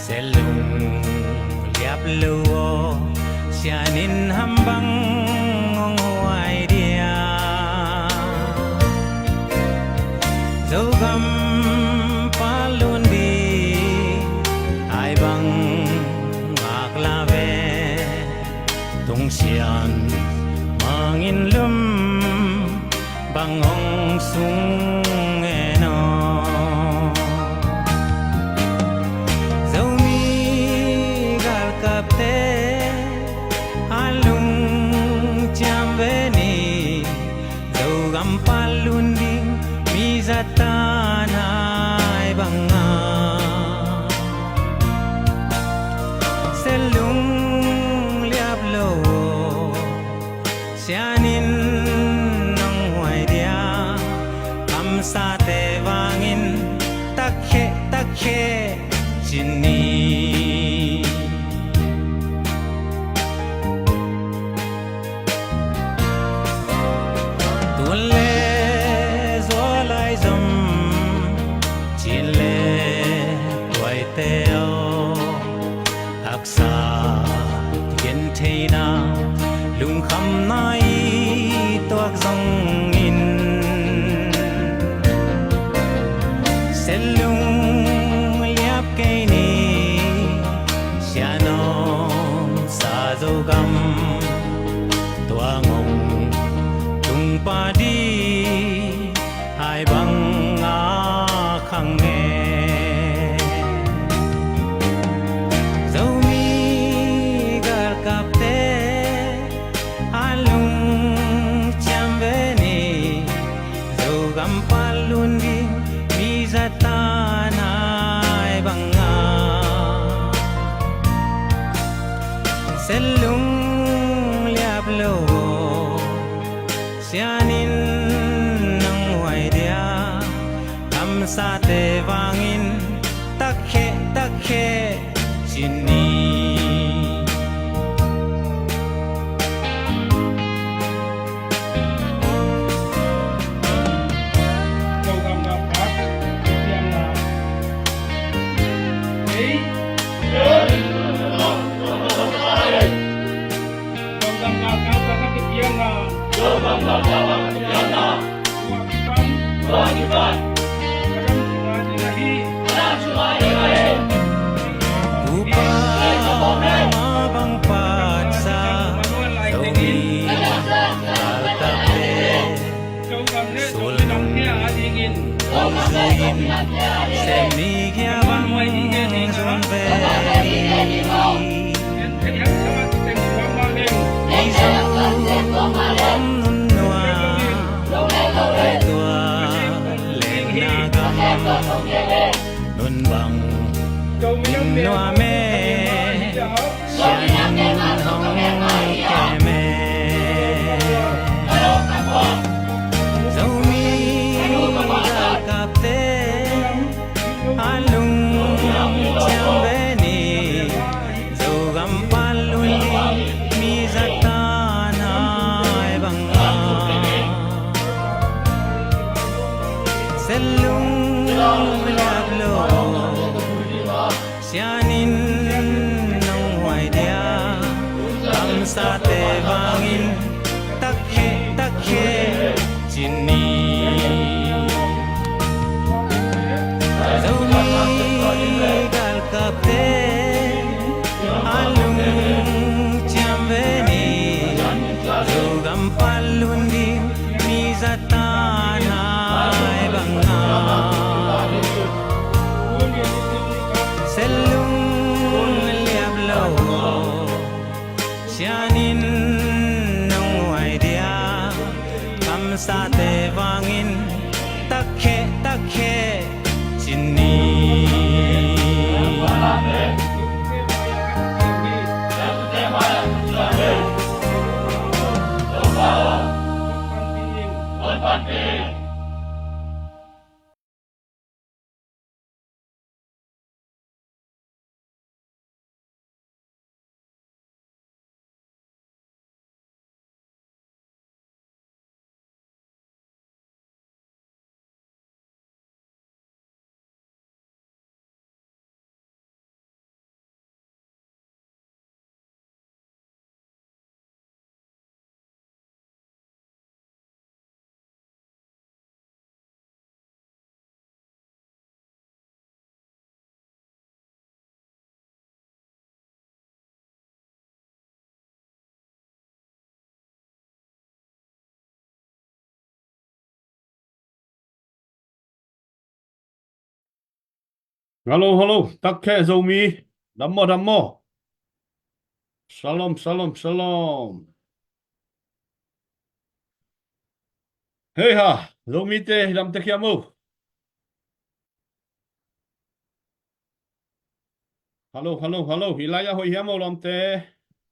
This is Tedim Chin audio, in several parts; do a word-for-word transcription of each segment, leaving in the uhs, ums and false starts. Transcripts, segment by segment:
Tel lung liap lo aw, sian in ham bang hong huai dia? Zogam pal lun ding ai bang ngak la ve. Tung sian mangin lum bang hong sung en aw. Zomi galkapte a lungciam ve ni, Zogam pal lun ding mi zatan ai bang a, sia lung liap lo aw, sian in hong huai dia? Kamsate vangin takhe takhe ci ni. Tun le zual ai zom, cin le tuaite aw, haksa gentheihna lungkhamna i tuak zongin, sia lung liap kei ni. Sia nuamsa Zogam tuang hong tung pah ding ai bang a khang e. Zomi galkapte a lungciam ve ni, Zogam pal lun ding mi zatan ai bang a, sia lung liap lo aw, sian in hong huai dia? Kamsate vangin takhe takhe ci ni. Topa mah bang patsa, Zomi galkapte sulnung hong zui in, sia mikhia bang zon ve ni. Mizo om nunnuam, tua lenna gam nun bang in nuam e, sian in hong kem e. Zomi galkapte a lungciam ve ni, Zogam pal lun ding mi zatan ai bang a, sia lung liap lo aw, sian in hong huai dia? Kamsate vangin takhe takhe ci ni. Zomi galkapte a lungciam ve ni, Zogam pal lun ding mi zatan ai bang a, sia lung liap lo aw, sian in hong huai dia? Kamsate vangin takhe takhe ci ni. Hello, hello. Takkhe Zomi. Dam maw, dam maw. Shalom, shalom, shalom. Hei ha, Zomite, dam tek hiam o. Hello, hello, hello. Hi lai-ah hoih hiam o lawmte.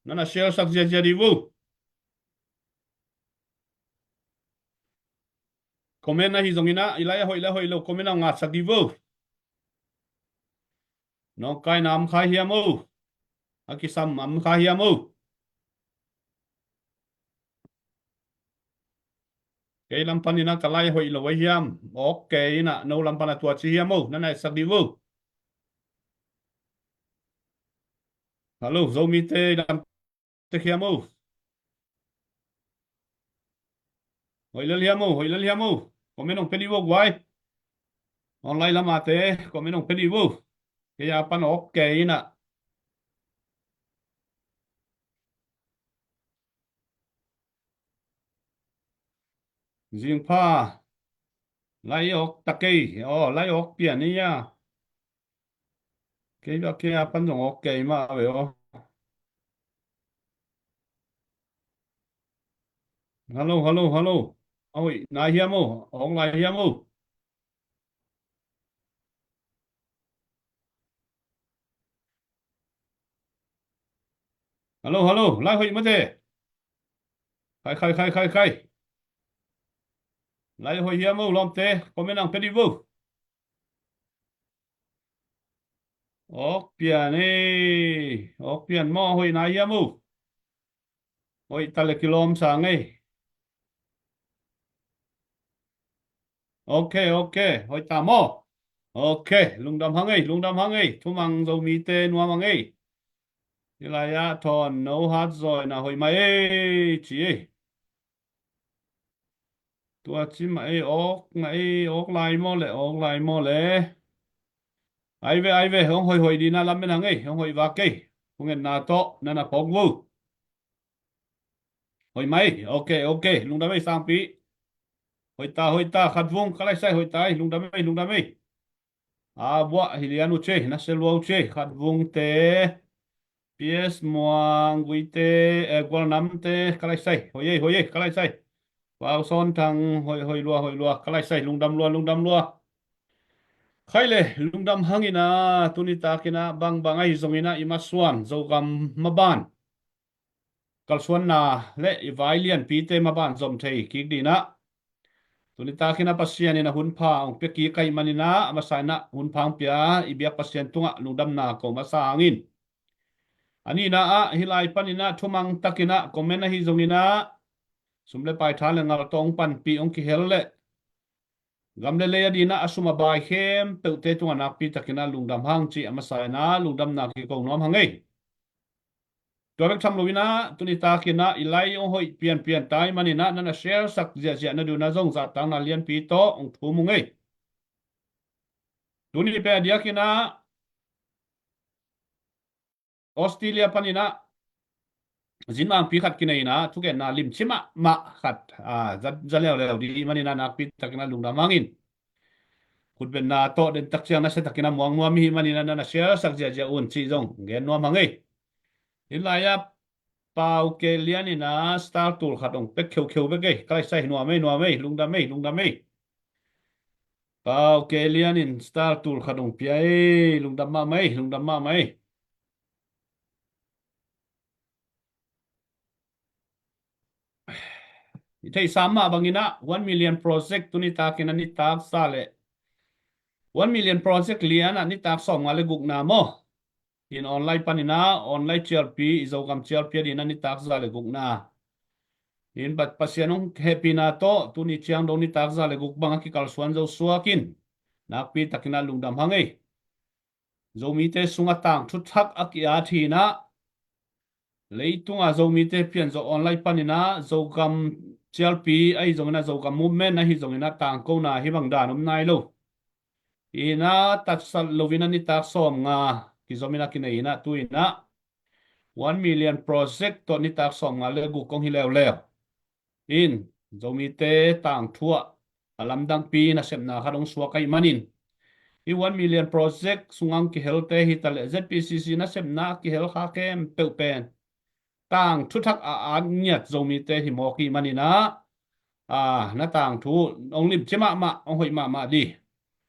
Nana share sak ziazia dih vo. Comment ahi zongin ah, hi lai-ah hoih le hoih lo comment a ngatsak dih vo. Nawngkaina om kha hiam o. A kisam om kha hiam o. Kei lam panin ah ka lai hoih lo ahi hiam. Ok, ina no lam pan a tua ci hiam o. Nana etsak dih vo. Hello, Zomite lam tek hiam o. Hoih lel hiam o, hoih lel hiam o. Comment hong pia dih vo guai. Online lam a te, comment hong pia dih vo. Kei a pan ok kei ina. Zingpha. Lai ok ta kei. Aw, lai ok pian ia. Kei bia kei a pan zong ok kei mah ve aw. Hello, hello, hello. A hoih nai hiam o, a hong lai hiam o. Hello, hello, lai hoih mate. Khai, khai, khai, khai, khai. Lai hoih hiam o lawmte, comment ang pia dih vo. Ok pian e, ok pian maw, hoih nai hiam o. Hoih ta le kilawm sa ngei. Ok, ok, hoih ta maw. Ok, lungdam hang ei, lungdam hang ei, thumang Zomite nuam hang ei. Hi lai-ah thawn no hat zawina hoih mah ei, ci ei. Tua ci mah ei, ok mah ei, ok lai maw le, ok lai maw le. Ai ve, ai ve, hong hoih hoih dina lam men hang ei, hong hoih vak ei. Hong etna tawh, nana phawk vo. Hoih mai, ok, ok, lungdam ei sangpi. Hoih ta, hoih ta, khat vung, ka lai sai, hoih ta ei, lungdam ei, lungdam ei. A buah hi lian uh ci ei, na se lua uh ci ei, khat vung te. P S Muang, Guite, eh, Gualnam te, ka lai sai, hoih ei, hoih ei, ka lai sai. Vau Sawn Thang, hoih, hoih lua, hoih lua, ka lai sai, lungdam lua, lungdam lua. Khai le, lungdam hang ina, tuni tak ina, bangbang ahi zong ina, i masuan, Zogam maban. Kalsuanna le i vai lianpite maban zom thei kik dina. Tuni tak ina Pasian ina hun pha hong pia kik ahih man ina, a masa ina hun pha hong pia, i biak Pasian tungah lungdamna ko masa hangin. A nihna ah, hi lai pan ina, thumang tak ina, comment ahi zong ina, sum le pai tha le ngal tawh hong panpih hong kihel le. Gam le lei a dina a sum a bai khempeuhte tungah nakpi tak ina lungdam hang ci a masa ina lungdamna kiko nuam hang ei. Tua bek tham lo ina, tuni tak ina i lai hong hoih pianpian ta ahih man ina, nana share sak ziahziah na duna zong zahtakna lianpi tawh hong thum ung ei. Tuni pen a diak ina, Australia pan ina, zinmangpi khat kinei ina, thugenna limci mahmah khat, ah, za, za leuleu dih man ina nakpi tak ina lungdam hangin. Khutbetna tawh den tak ciang nasia tak ina muang nuam i hih man ina nana share sak ziahziah un cih zong gen nuam hang ei. Hi lai-ah Pau Ke Lian ina star tul khat hong pek kheukheu bek ei. Ka lai sai nuam ei, nuam ei, lungdam ei, lungdam ei. Pau Ke Lian in star tul khat hong pia ei, lungdam mahmah ei, lungdam mahmah ei. I theihsa mah bang ina one million project tuni tak ina nitak za le. One million project lian ah nitak sawmnga le gukna maw. In online pan ina, online cialpi, i Zogam cialpi a dina nitak za le gukna. In Pasian hong hehpihna tawh, tuni ciang dong nitak za le guk bang a kikalsuan zo suak in. Nakpi tak ina lungdam hang ei. Zomite sungah tangthu thak a ki-at hi ina. Leitunga Zomite pianzawh online pan ina, Zogam cialpi ahi zong ina, Zogam movement ahi zong ina, tangkona hi bang dan om nai lo. Ina tatsat lo ina nitak sawmnga kizom ina kinei ina tu ina one million project tawh nitak sawmnga le guk kong hi leuleu. In Zomite tangthu ah a lamdangpi nasepna khat hong suak ahih manin Hih one million project sungah kihelte hi taleh Z P C C nasepna kihel kha khempeuh pen tang thuthak a at ngiat Zomite hi mawk hi manin ah, a, na tangthu hong limci mahmah, hong hoih mahmah dih.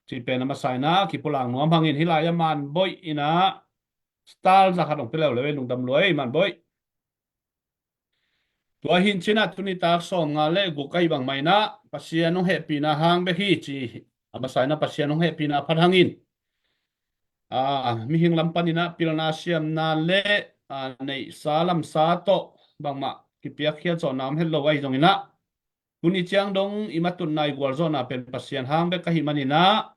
Cih pen a masa in ah kipulak nuam hangin, hih lai-ah Man Boih in ah star za khat hong pia leuleu ei, lungdam lua ei Man Boih. Tua hi in cin ah tuni tak sawmnga le guk ahi bangmah in ah Pasian hong hehpihna hang bek hi ci. A masa in ah Pasian hong hehpihna phat hangin, a, mihing lam panin ah pilna siamna le, a, neihsa lamsa tawh bangmah kipiakkhiat zawhna om het lo ahi zongin ah, tuni ciang dong i matutna, i gualzawhna pen Pasian hang bek ahi manin ah,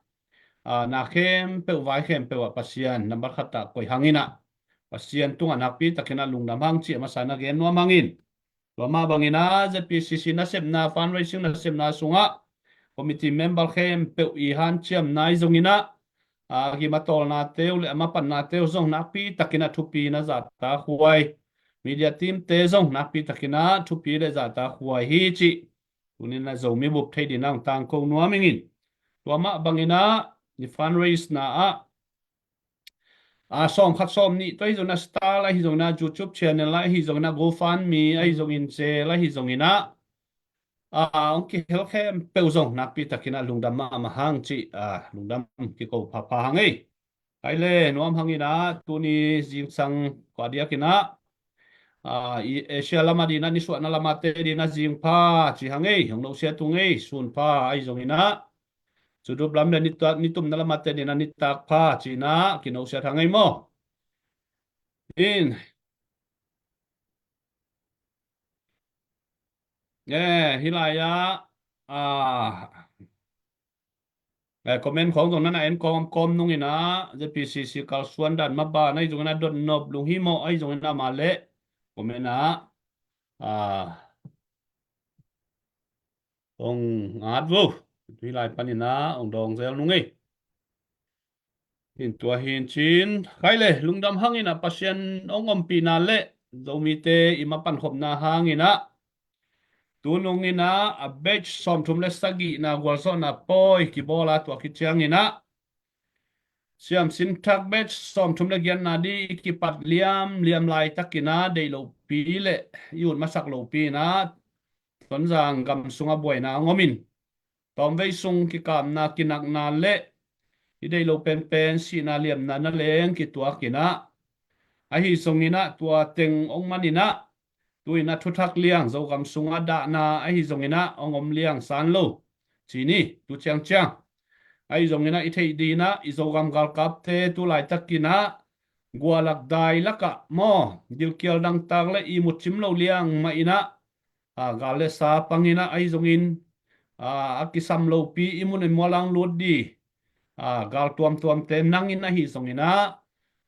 a, na khempeuh, vai khempeuh ah Pasian nambat khat ah koih hangin ah, Pasian tungah nakpi takin ah lungdam hang cih a masa in ah gen nuam hangin. Tua mah bangin ah Z P C C nasepna, fundraising nasepna sungah committee member khempeuh i hanciamna ahi zongin ah, a, a kimatawlnate uh le a mapannate uh zong nakpi takin ah thupi na zahtakhuai. Media teamte zong nakpi takin ah thupi le zahtakhuai hi cih tuni in ah Zomi bup thei dingin ah hong tangko nuam ing in. Tua mah bangin ah i fundraise na ah, a, sawmkhat sawmnih tawh ahi zongin ah, star ahi zongin ah, YouTube channel ahi zongin ah, GoFundMe ahi zongin, Zelle ahi zongin ah, a, hong kihel khempeuh zong nakpi takin ah lungdam mahmah hang cih, a, lungdam kiko phapha hang ei. Khai le nuam hangin ah tuni zingsang kua diakin ah, a, i Asia lam a dingin ah, nisuahna lam a te dingin ah zingpha ci hang ei, hong nusia tung ei, sunpha ahi zongin ah, Cudup lam le nitak, nitumna lam a te dingin ah nitak pha ci-in ah kinosiat hang ei maw. In, e, hih lai-ah, a, e, comment khawng zong nan a en kawmkawm nung in ah, Z P C C kalsuan dan maban ahi zongin ah dot nop lunghimawh ahi zongin ah mah leh comment ah, a, hong at vo. Hih lai panin ah hong dawng zel nung ei. In tua hi in cin, khai le lungdam hangin ah Pasian hong ompihna le Zomite i mapankhopna hangin ah, tu nung in ah a batch sawmthum le sagihna gualzawhna pawi kibawl a, tua khit ciangin ah siamsin thak batch sawmthum le giatna ding i kipat liamliam laitakin ah, deih lopi le i ut masak lopi in ah Tonzang gam sungah buaina hong om in, tawmvei sung kikapna, kinakna le i deih lo penpen sihna, liamna na leng kituak in ah, ahi zongin ah tua teng hong man in ah, tu in ah thuthak liang, Zogam sungah dahna ahi zongin ah hong om liang san lo ci ni, tu ciangciang. Ahi zongin ah i theih dingin ah i Zogam galkapte tu laitakin ah gualak dai lakah maw, gilkial dangtak le ihmut cim lo liang mah in ah, a, gal le sa pang in ah, ahi zongin, a, a kisam lopi i mun i mual ah hong lut ding, a, gal tuamtuamte nang in ahi zongin ah,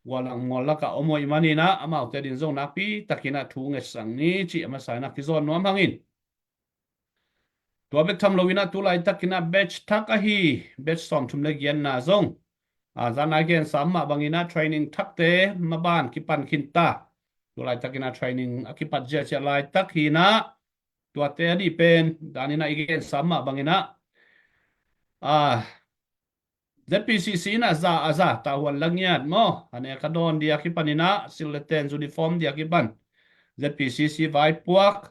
gualak mual lakah om uh ahih manin ah, amaute dingin zong nakpi takin ah thu ngetsak ni cih a masa in ah kizawn nuam hangin. Tua bek tham lo in ah tu laitakin ah batch thak ahi, batch sawmthum le giatna zong, a, zan a i gensa mah bangin ah training thakte maban kipan khin ta. Tu laitakin ah training a kipat ziahziah laitak hi in ah, tuate a dih pen dan in ah i gensa mah bangin ah, a, Z P C C in ah za a za tahuan la ngiat maw, a nek a dawn ding a kipan in ah, silh le ten uniform ding a kipan Z P C C vaipuak,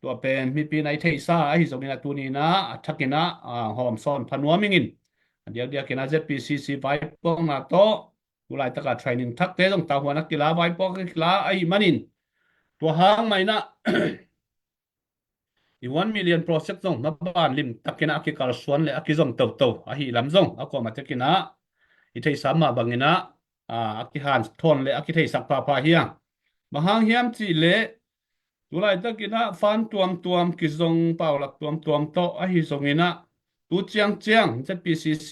tua pen mipi in ah i theihsa ahi zongin ah tuni in ah a thakin ah, a, hawm sawn pha nuam ing in. A diakdiakin ah Z P C C vaipuakna tawh tu laitak a training thakte zong tahuan a kila, vaipuak a kila ahih manin, tua hang mah in ah i one million project zong maban limtakin ah a kikalsuan le a kizom toto ahih lam zong a kuamah tekin ah i theihsa mah bangin ah, a, a kihanthawn le a kitheisak phapha hi hang. Bang hang hiam cih leh tu laitakin ah fund tuamtuam kizong, paulap tuamtuam tawh ahi zongin ah, tu ciangciang Z P C C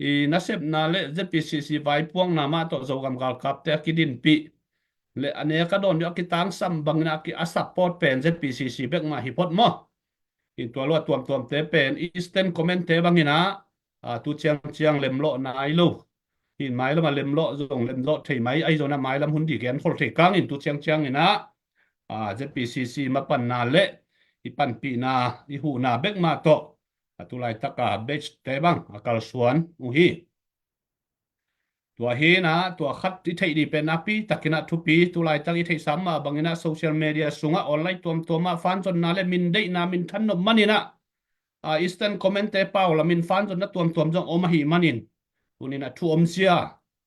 i nasepna le Z P C C vaipuakna mah tawh Zogam galkapte a kidinpih le a nek a dawn ding a kitangsam bangin a ki, a support pen Z P C C bek mah hi phot maw. In tua lua tuamtuamte pen Eastern Command-te bangin ah, a, tu ciangciang lemlawh nai lo. In mailam a lemlawh zong lemlawh thei mai, ahi zongin ah mailam hun ding genkhol thei kangin tu ciangciangin ah, a, Z P C C mapanna le i panpihna, i huhna bek mah tawh, a, tu laitak a batch-te bang a kalsuan uh hi. Tua hi inah, tua khat i theih dih pen nakpi takinah thupi, tulaitak i theihsa mah banginah social media sungah online tuamtuamah fanzonna le min deihna min than nop maninah, a Eastern Command te pau lamin fanzonna tuamtuam zong om ahih manin, tuninah thu omzia,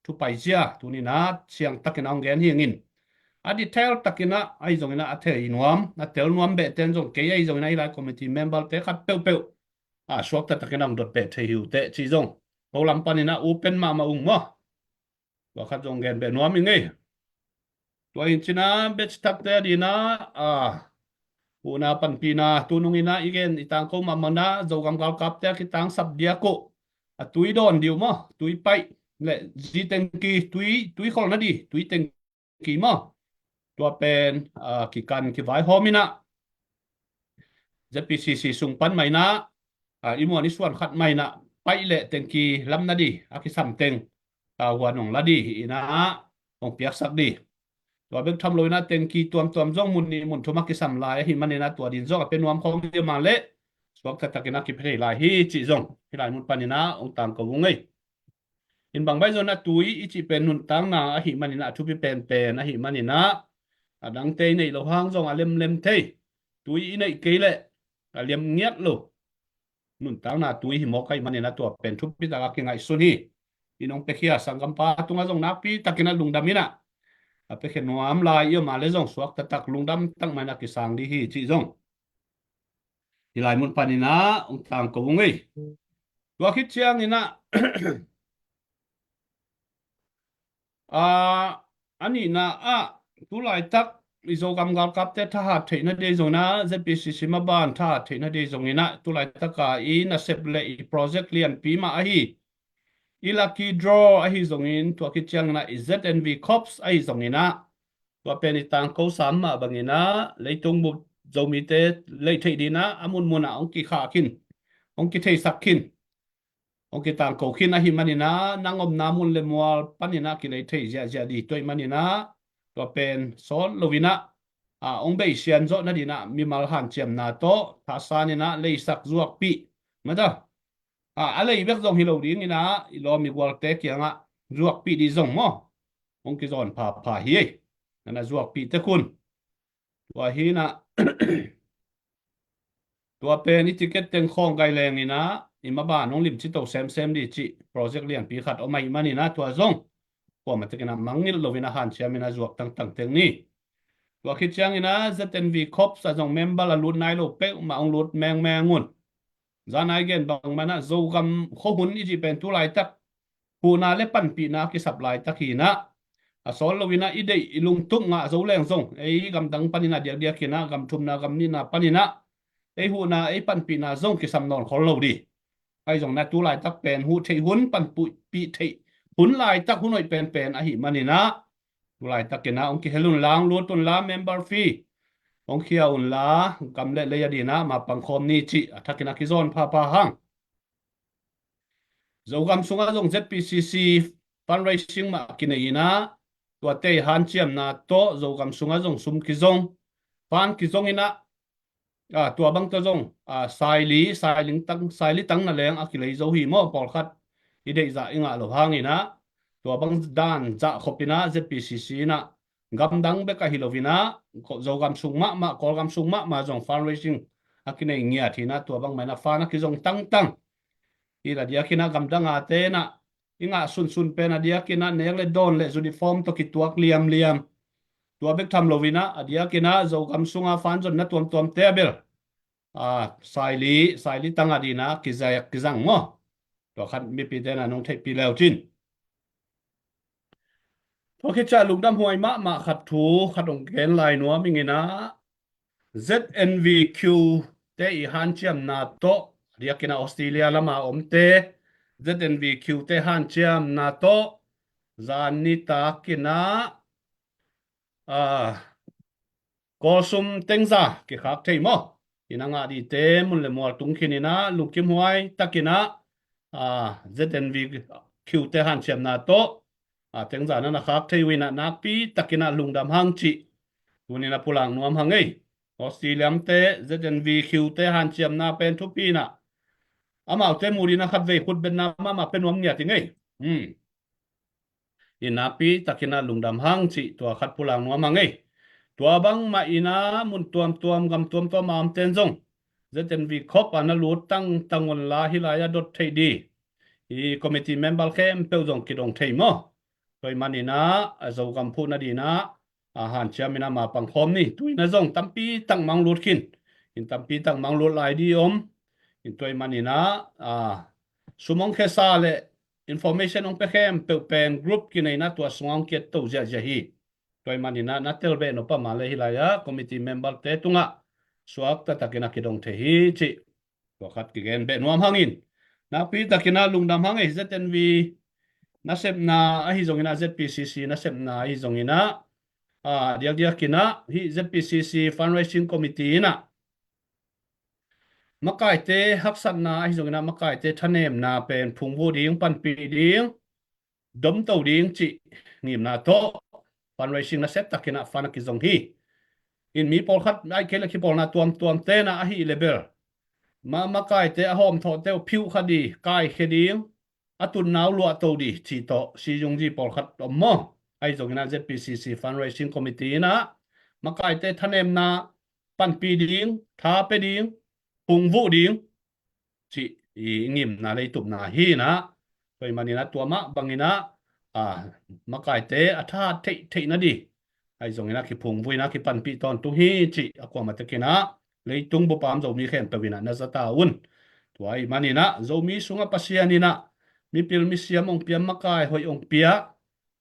thu paizia tuninah siangtakinah hong gen hingin. A detail takinah ahi zonginah a thei nuam, a tel nuam behten zong kei ahi zonginah hih lai committee member te khat peuhpeuh a suakta takinah hong dot beh thei hi uh teh cih zong ko lam paninah open mahmah ung maw. Tua khat zong gen beh nuam i ngei. Tua in cinah beh citakte a dinah a huhna panpihna tununginah i gen i tangko mahmahna Zogam galkapte a kitangsap diak uh a tui dawn dih uh maw, tui paih le zi tengki, tui, tui kholna dih tui tengki maw. Tua pen a kikan kivaihawm inah ZPCC sung pan mah inah a i muan i suan khat mah inah paih le tengki lamna dih a kisam teng a huan hong la dih hi inah hong piaksak dih. Tua bek tham loinah tengki tuamtuam zong mun nih mun thum a kisam lai ahih maninah tua din zong a pia nuam khawng hi mah leh suakta takinah kipia thei lai hi cih zong hih lai mun paninah hong tangko ung ei. In bang baih zonah tui i cih pen nuntakna ahih maninah a thupi penpen ahih maninah a dangte i neih loh hang zong a lemlem thei, tui i neih kei leh a liam ngiat lo nuntakna tui hi mawk ahih maninah tua pen thupi takah kingaihsun hi. In hong piakhia sanggampa tungah zong nakpi takinah lungdam inah a piakhia nuam lai i om a le zong suakta tak lungdam tak mah inah kisang dih hi cih zong hih lai mun paninah hong tangko ung ei. Tua khit cianginah a, a nihna ah tulaitak i Zogam galkapte thahat theihna dei zonginah ZPCC maban thahat theihna dei zonginah tulaitaka i nasep le i project lianpi mah ahi i lucky draw ahi zongin tua khit cianginah i ZNV Corps ahi zonginah tua pen i tangko sam mah banginah leitung bup Zomite lei theih dinah a munmunah hong kikhah khin, hong kitheisak khin, hong kitangko khin ahih maninah nang omna mun le mual paninah kilei thei ziahziah dih tuaih maninah tua pen sawt loinah a hong beisian zawh nadinah mimal hanciamna tawh thasaninah leisak zuakpih mata a, a lei bek zong hi lo dinginah i lawm i gualte kiangah zuakpih dih zong maw hong kizawn phapha hi ei. Nana zuakpih tek un. Tua hinah tua pen i ticket teng khawng gai lenginah i maban hong limci to semsem dih cih project lianpi khat om ahih maninah tua zong kuamah tekinah mangngilh loinah hanciaminah zuak tangtang teng ni. Tua khit cianginah ZNV Corps a zong member a lut nai lo peuhmah hong lut mengmeng un. Zan a i gen bang manah Zogam khuahun i cih pen tulaitak huhna le panpihna a kisap laitak hinah a sawt loinah i deih i lungtup ngah zo leng zong ei gamdang paninah diakdiakinah gam thumna gam nihna paninah ei huhna ei panpihna zong kisam nawn khol lo dih. Ahi zongna tulaitak pen huh theih hun panpih theih hun laitak hun hoih penpen ahih maninah tulaitakinah hong kihel unla hong lut unla member fee hong khia unla gam le lei a dinah mapang khawm ni cih a thakinah kizawn phapha hang. Zogam sungah zong ZPCC fundraising mah kinei inah tuate i hanciamna tawh Zogam sungah zong sum kizong, fan kizong inah a, tua bang tawh zong a, saili sailing tang, saili tang na leng a kilei zo hi maw, pawlkhat i deihzah i ngah lo hanginah tua bang dan zahkhop inah ZPCC inah gamdang bek ahi loinah Zogam sung mahmah Kawlgam sung mahmah zong fundraising a kinei ngiat hinah tua bang mah inah fan a kizong tangtang. Hi la diakinah gamdang a tenah i ngah sunsun pen a diakinah nek le dawn le uniform tawh kituak liamliam. Tua bek tham loinah a diakinah Zogam sunga fanzonna tuamtuamte a bel a, saili saili tang a dinah kizang maw. Tua khat mipite na nong theihpih leu cin. Tua khit ciah lungdam huai mahmah khat thu khat hong gen lai nuam inginah ZNVQ te i hanciamna tawh a diakinah Australia lama omte ZNVQ te hanciamna tawh zan nitakinah a, kawlsum tengza kikhak thei maw? Ina ngah dihte mun le mual tung khininah lungkim huai takinah a, ZNVQ te hanciamna tawh a, tengza nana khak thei uh inah nakpi takinah lungdam hang cih tuninah pulak nuam hang ei. Australia mite ZNVQ te hanciamna pen thupi inah amaute mu dinah khatvei khutbetna mahmah pia nuam ngiat i ngei. Hmm. Nakpi takin ah lungdam hang cih tua khat pulak nuam hang ei. Tua bangmah in ah mun tuamtuam gam tuamtuam a omten zong Z N V khop a na lut tangtang un la hih lai-ah dot theih ding i committee member khempeuh zong kidong thei maw? Tua ahih manin ah a Zogam phuhna dingin ah a hanciam in ah ma pangkhawm ni. Tu in ah zong tampi tak mang lut khin. In tampi tak mang lut lai ding om. In tua ahih manin ah a sum hong khesa le information hong pia khempeuh pen group kinei in ah tua sungah hong kiat to ziahziah hi. Tua ahih manin ah na tel beh nop a mah le hih lai-ah committee member te tungah suak taktakin ah kidong thei hi cih tua khat kigen beh nuam hangin. Nakpi takin ah lungdam hang ei. Z N V nasepna ahi zongin ah, Z P C C nasepna ahi zongin ah, a diakdiakin ah hih Z P C C fundraising committee in ah makaite haksatna ahi zongin ah makaite thanemna pen phungvuh ding, panpih ding, domto ding cih ngimna tawh fundraising nasia takin ah fund a kizong hi. In mi pawlkhat ahih kei leh kipawlna tuamtuam te in ah ahih leh bel ma, makaite a hawmthawhte uh phiuh kha ding, kaikhia ding, a tutna uh luahto ding cih tawh sizungzi pawlkhat om maw? Ahi zongin ah Z P C C fundraising committee in ah makaite thanemna panpih ding, tha pia ding, phungvuh ding cih i ngimna le i tupna hi in ah. Tua ahih manin ah tua mah bangin ah a makaite a thahat theihtheih nading ahi zongin ah kiphungvuh in ah kipanpih tawntung hi cih a kuamah takin ah leitung bup a om Zomi khempeuh in ah na za ta un. Tua ahih manin ah Zomi sungah Pasian in ah mipil misiam hong pia, makai hoih hong pia.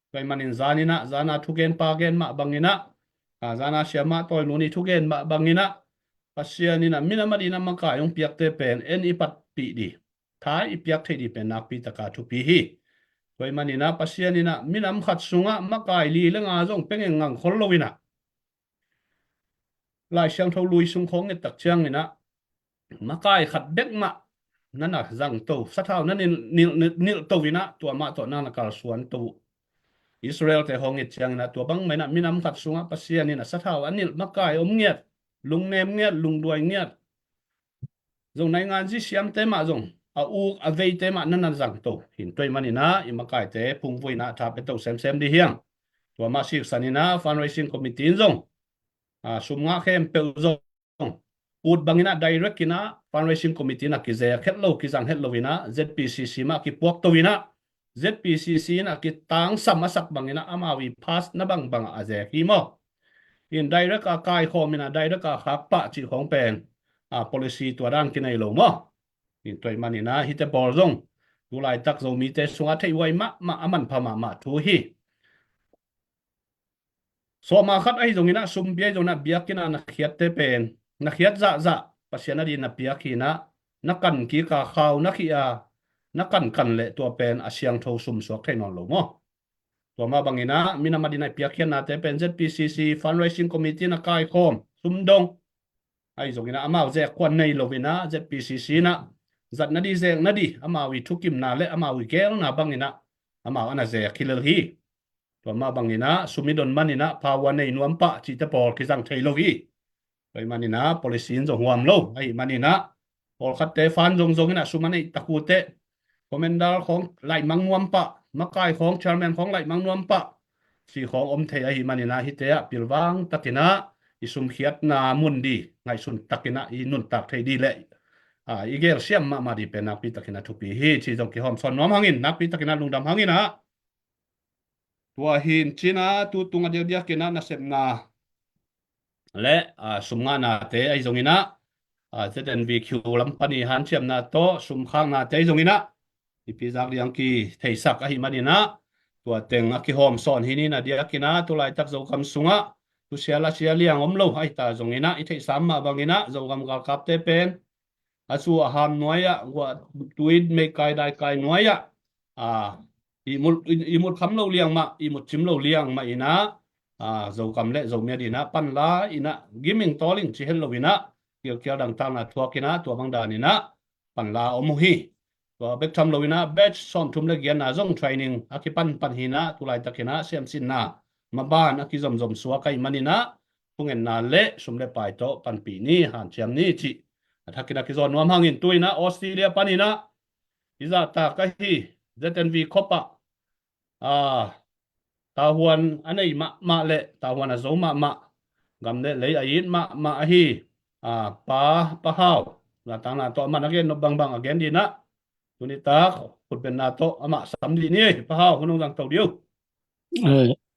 Tua ahih manin zan in ah, zan a thugen pa gen mah bangin ah, a, zan a siamah Tawinu nih thugen mah bangin ah Pasian in ah minam adingin ah makai hong piakte pen en i patpih ding, tha i piak theih ding pen nakpi taka thupi hi. Tua ahih manin ah Pasian in ah minam khat sungah makai li le nga zong pia ngengngang khol lo in ah Lai Siangtho lui sung khawng nget tak ciangin ah makai khat bek mah na na zangto, sathau na nilh, nilh, nilh, nilhto in ah tua mah tawh na na kalsuanto uh. Israel-te khawng nget ciangin ah tua bangmah in ah minam khat sungah Pasian in ah sathau a nilh makai om ngiat, lungnem ngiat, lungduai ngiat, zong nainganzi siamte mah zong a uk a veite mah na na zangto. Hi in tua ahih manin ah i makaite phungvuh in ah tha piato semsem ding hi hang. Tua mah siksan in ah fundraising committee in zong a, sum ngah khempeuh zong ut bangin ah direct in ah fundraising committee in ah kizek het lo, kizang het lo in ah Z P C C mah kipuakto in ah Z P C C in ah kitangsam a sak bangin ah amau i pass na bangbang ah a zek hi maw? In direct a kaikhawm in ah direct a khak pah cih khawng pen a policy tua dan kinei lo maw? In tua ahih manin ah hihte pawl zong tu laitak Zomite sungah theih huai mahmah, a manpha mahmah thu hi. Sawma khat ahi zongin ah sum pia ahi zongin ah biakinn ah na khiatte pen na khiat zahzah Pasian adingin na piak hi in ah na kan kik a khau na khih a na kankan leh tua pen a siangtho sum suak thei nawn lo maw? Tua mah bangin ah minam adingin ah i piakkhiatnate pen Z P C C fundraising committee in ah kaikhawm sum dong ahi zongin ah amau zek khuan nei lo in ah Z P C C in ah zat nading zek nading amau i thukimna le amau i geelna bangin ah amau a na zek hi lel hi. Tua mah bangin ah sum i don manin ah power nei nuam pah cihte pawl kizang thei lo hi. Tua ahih manin ah policy in zong huam lo ahih manin ah pawlkhatte fund zongzong in ah sum a neih tak uh teh commander khawng laihmang nuam pah, makai khawng chairman khawng laihmang nuam pah cih khawng om thei ahih manin ah hihte ah pilvang takin ah i sumkhiatna mun ding ngaihsun takin ah i nuntak thei ding le a, i gelsiam mahmah ding pen nakpi takin ah thupi hi cih zong kihawmsawn nuam hangin nakpi takin ah lungdam hangin ah. Tua hi in cin ah tu tung a diakdiakin ah nasepna le a, sum ngahnate ahi zongin ah a, Z N V Q lam pan i hanciamna tawh sum khaknate ahi zongin ah i pizak liang kitheisak ahih manin ah tua teng a kihawmsawn hi ni. Na diakin ah tu laitak Zogam sungah tu sia la sia liang om lo ahi ta zongin ah i theihsa mah bangin ah Zogam galkapte pen a su a ham nuai ah, guah tui meikai daikai nuai ah, a, i mut, i, i mut kham lo liang mah, i mut cim lo liang mah in ah, a, Zogam le Zomi adingin ah panla in ah giming tawling ci het lo in ah kilkial dangtakna thuak in ah tua bang dan in ah panla om uh hi. Tua bek tham lo in ah batch sawmthum le giatna zong training a kipanpan hi in ah tu laitakin ah siamsinna maban a kizomzom suak ahih manin ah thungetna le sum le pai tawh panpih ni, hanciam ni cih a thakin a kizawn nuam hangin tu in ah Australia panin ah i zahtak ahi Z N V khop ah a, tahuan a nei mahmah le tahuan a zo mahmah, gam le lei a it mahmah ahi, a, Pa, Pa Hau, zahtakna tawh a man a gen nop bangbang a gen dinah, tuni tak khutbenna tawh amah sam dih ni. Pa Hau, hun hong zang to dih uh.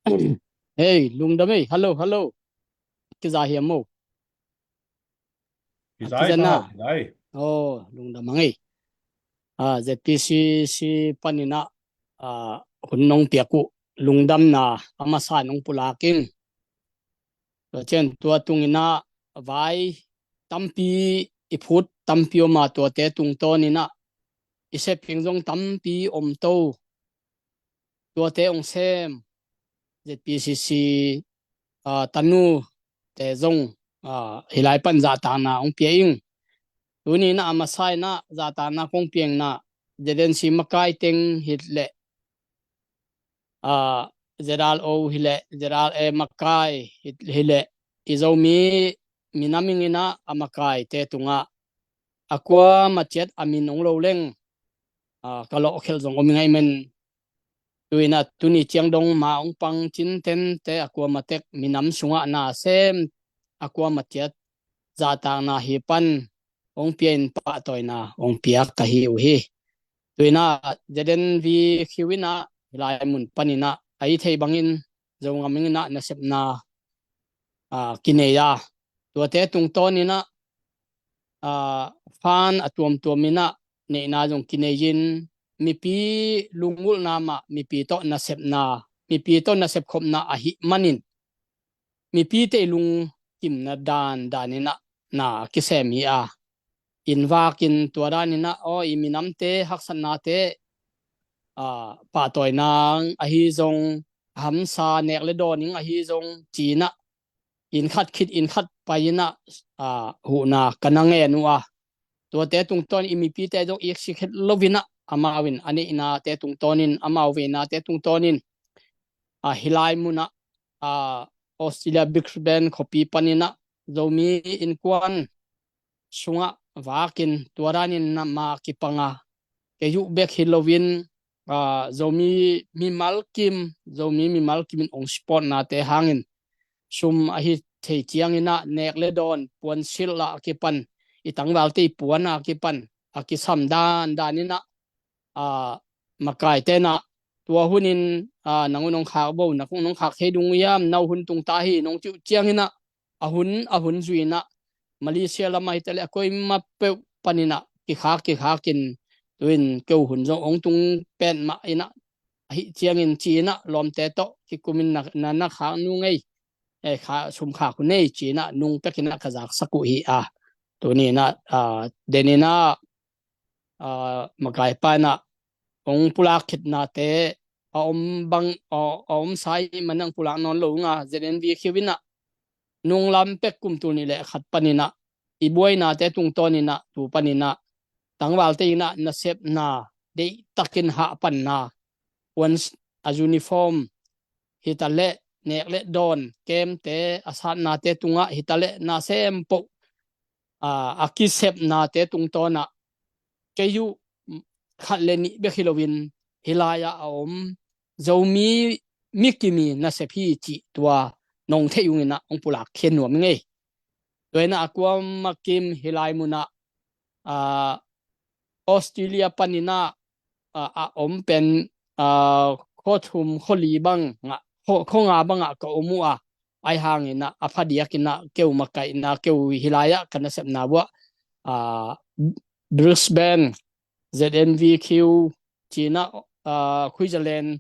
Eh, hei, lungdam ei. Hello, hello. Kiza hiam mo? Kiza ei, Pa Hau, kiza ei. Oh, lungdam ang ei. Ah, Z P C C paninah, ah, hun nong piak uh lungdamna a masa nong pulak in. Tua ciang tua tunginah vai tampi i phut, tampi om a, tuate tungtawninah i sep hing zong tampi om to. Tuate hong sem Z P C C, ah, tanute zong, ah, hih lai pan zahtakna hong pia ing. Tuninah a masa inah zahtakna kong piakna Z N C makai teng hi leh, ah, Z R O hi leh, Z R A makai hi, hi leh, i Zomi minam inginah a makaite tungah a kuamah ciat a min hong lo leng, ah, ka lawhkhelh zong om ing ei men. Tuinah tuni ciang dong ma hong pang cintente a kuamah tek minam sungah na sem a kuamah ciat zahtakna hih pan hong pia in pahtawina hong piak ka hi uh hi. Tuinah Z N V Q inah hih lai mun paninah a i theih bangin Zogam inginah nasepna, ah, kinei a, tuate tungtawninah, ah, fund a tuamtuam inah neihna zong kinei in, mipi lungulhna mah, mipi tawh nasepna, mipi tawh nasep khopna ahih manin mipite i lungkimna dan daninah na kisem hi a, inn vakin tua daninah aw, i minamte haksatnate, ah, pahtawina ahi zong, hamsa nek le dawn ing ahi zong cinah inn khat khit inn khat pai inah, ah, huhna ka na ngen uh a, tuate tungtawn i mipite zong iksik het loinah amau in a neihnate tungtawnin, amau veinate tungtawnin, ah, hih lai munah, ah, Australia Brisbane khuapi paninah Zomi innkuan sungah vakin tua danin na ma kipanga, kei uh bek hi loin, ah, Zomi mimal kim, Zomi mimal kimin hong supportnate hangin sum ahi thei cianginah nek le dawn, puansilh a kipan, i tangvalte i puan a kipan a kisam dan daninah, ah, makaite inah tua hunin, ah, nang uh nong khak bo, nang uh nong khak thei ding uh hiam, no hun tung ta hi nong cih uh cianginah a hun, a hun zuinah Malaysia lamah hi taleh a koima peuh paninah kikhak, kikhakin tuin keu hun zong hong tung pen mah inah, ahih ciangin cinah lawmte tawh kikumin na, na, na khak nung ei, eh, kha, sum khak hun ei cinah nung pekinah ka zaksak uh hi a. Tuninah, ah, deninah, ah, makaipa inah hong pulak khitnate a om bang, a, a om sa ih manang pulak nawn lo unga Z N V Q inah nunglam pek kum tul nih le khat paninah i buainate tungtawninah tu paninah tangvalte inah nasepna deihtakin hahpanna, puan a uniform hi taleh nek le dawn kemte a satnate tungah hi taleh na sem poh, ah, a kisepnate tungtawnah kei uh khat le nih bek hi loin hih lai-ah a om Zomi mikimi nasep hi cih tua nong theih unginah hong pulak khia nuam ing ei. Tua inah a kuamah kim hih lai munah, ah, Australia paninah, ah, a om pen, ah, khua thum khua li bang ngah, khua, khua nga bangah ka om uh a, ahi hanginah a phadiakinah keu makaihna, keu hih lai-ah ka nasepna uh ah, ah, Brisbane Z N V Q cinah, ah, Queensland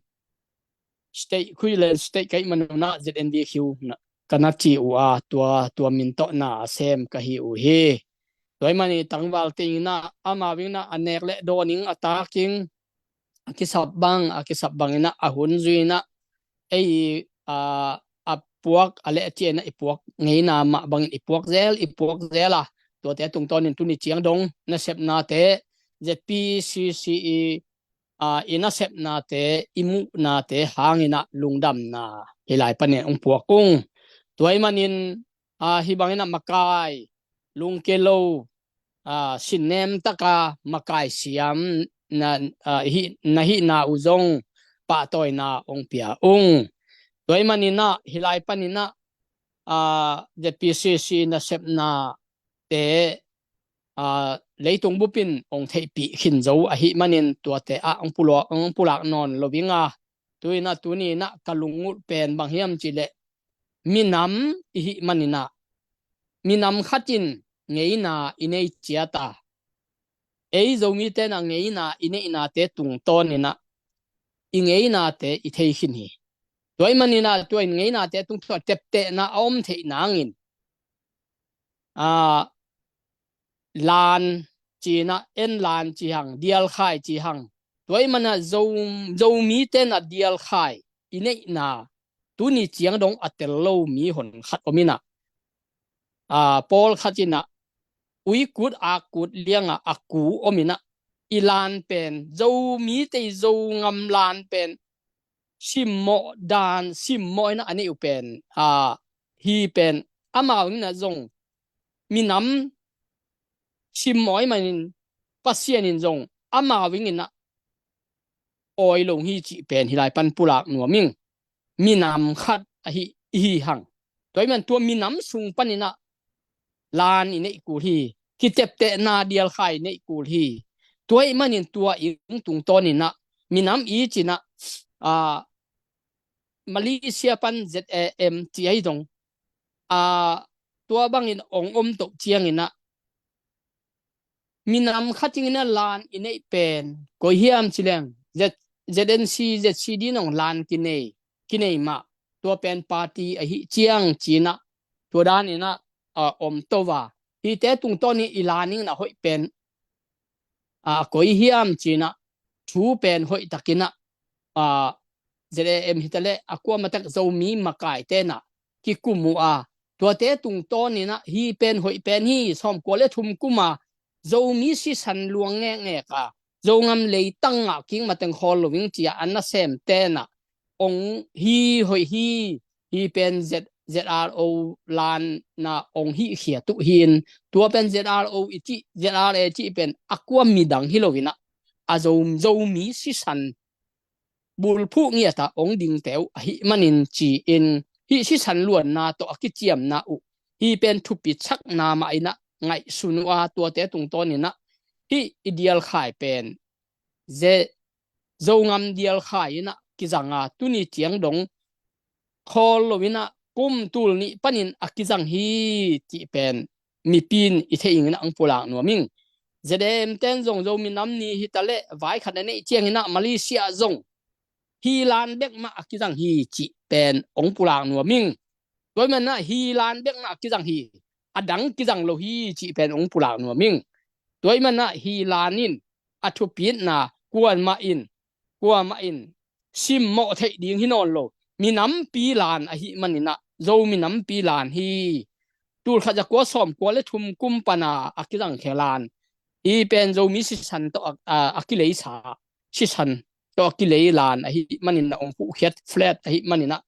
State, Queensland State ka hih manunah Z N V Q na, ka na ci uh a, tua, tua min tawh na a sem ka hi uh hi. Tua ih manin tangvalte inah amau inah a nek le dawn ing, a tak ing, a kisap bang, a kisap banginah a hun zuinah ei, ah, a puak a leh a cianah i puak ngeina mah bangin i puak zel, i puak zel a, tuate tungtawnin tuni ciang dong nasepnate, Z P C C i, ah, i nasepnate, i muhnate hanginah lungdamna hih lai panin hong puak ung. Tua ih manin, ah, hih banginah makai lungkia lo, ah, sinnem taka makai siam na, ah, hih, na hihna uh zong pahtawina hong pia ung. Tua ahih manin ah hih lai panin ah, aa, Z P C C nasepna te, aa, leitung bupin hong theihpih khin zo ahih manin tuate ah hong pulak, hong pulak nawn lo ing a, tu in ah tuni in ah ka lungngulh pen bang hiam cih leh minam i hih manin ah minam khat in ngeina i nei ciat a, ei Zomite in ah ngeina i neihnate tungtawn in ah i ngeinate i thei khin hi. Tua ahih manin ah tua in ngeinate tungtawn teptehna a om theih nangin, aa, laan ci in ah, en laan ci hang, dialkhai ci hang. Tua ahih manin ah Zo, Zomite in ah dialkhai i neihna tuni ciang dong a tel lo mi hon khat om in ah, aa, pawlkhat in ah uikut akkut liang ah a ku om in ah, i laan pen, Zomite i Zongam laan pen simmawh dan, simmawh in ah a neih uh pen, aa, hi pen amau in ah zong minam simmawh ahih manin Pasian in zong amau in ah awi lo hi cih pen hih lai pan pulak nuam ing. Minam khat ahi, i hi hang. Tua ahih manin tua minam sung panin ah laan i neih kul hi. Kiteptehna dialkhai i neih kul hi. Tua ahih manin tua ing tungtawn in ah minam i ci in ah, aa, Malaysia pan Z A M ci ahi zong, aa, tua bangin hong om toh ciangin ah minam khat in ah laan i neih pen koi hiam ci leng, Z, Z N C, Z C D in hong laan kinei, kinei mah, tua pen party ahi ciang ci in ah tua dan in ah, aa, om to a. Hihte tungtawn in i laan in a hoih pen, aa, koi hiam ci in ah thu pen hoih tak in ah, aa, Z A M hi ta leh a kuamah tak Zomi makaite in ah kikum uh a, tuate tungtawn in ah hih pen hoih pen hi, sawmkua le thum kum a Zomi sisan luang ngekngek a, Zongam leitang ah kik mateng khawl lo ing ci a a nasemte in ah hong hi hoih hi, hih pen Z, Z R O laan in ah hong hih khiat uh hi in, tua pen Z R O i cih, Z R A cih pen a kua midang hi lo in ah, a Zo, Zomi sisan bulphuh ngiat ah hong dingte uh ahih manin ci in, hih sisan luanna tawh a kiciamna uh hih pen thupitsakna mah in ah ngaihsun uh a, tuate tungtawn in ah hih i dialkhai pen Ze, Zongam dialkhai in ah kizang a, tuni ciang dong khawl lo in ah kum tul nih panin a kizang hi cih pen mipi in i theih ing in ah hong pulak nuam ing. Z A M ten zong Zo minam ni hi ta leh vai khat a neih ciangin ah Malaysia zong hih laan bek mah a kizang hi cih pen hong pulak nuam ing. Tua ahih manin ah hih laan bek mah a kizang hi, a dang kizang lo hi cih pen hong pulak nuam ing. Tua ahih manin ah hih laan in a thupitna kuamah in, kuamah in simmawh theih ding hi nawn lo. Minampi laan ahih manin ah Zo minampi laan hi. Tul khat za kua sawmkua le thum kum pan a a kizangkhia laan. Hih pen Zomi sisan tawh a, a, a kileisa, sisan tawh a kilei laan ahih manin ah hong phuhkhiat flat ahih manin ah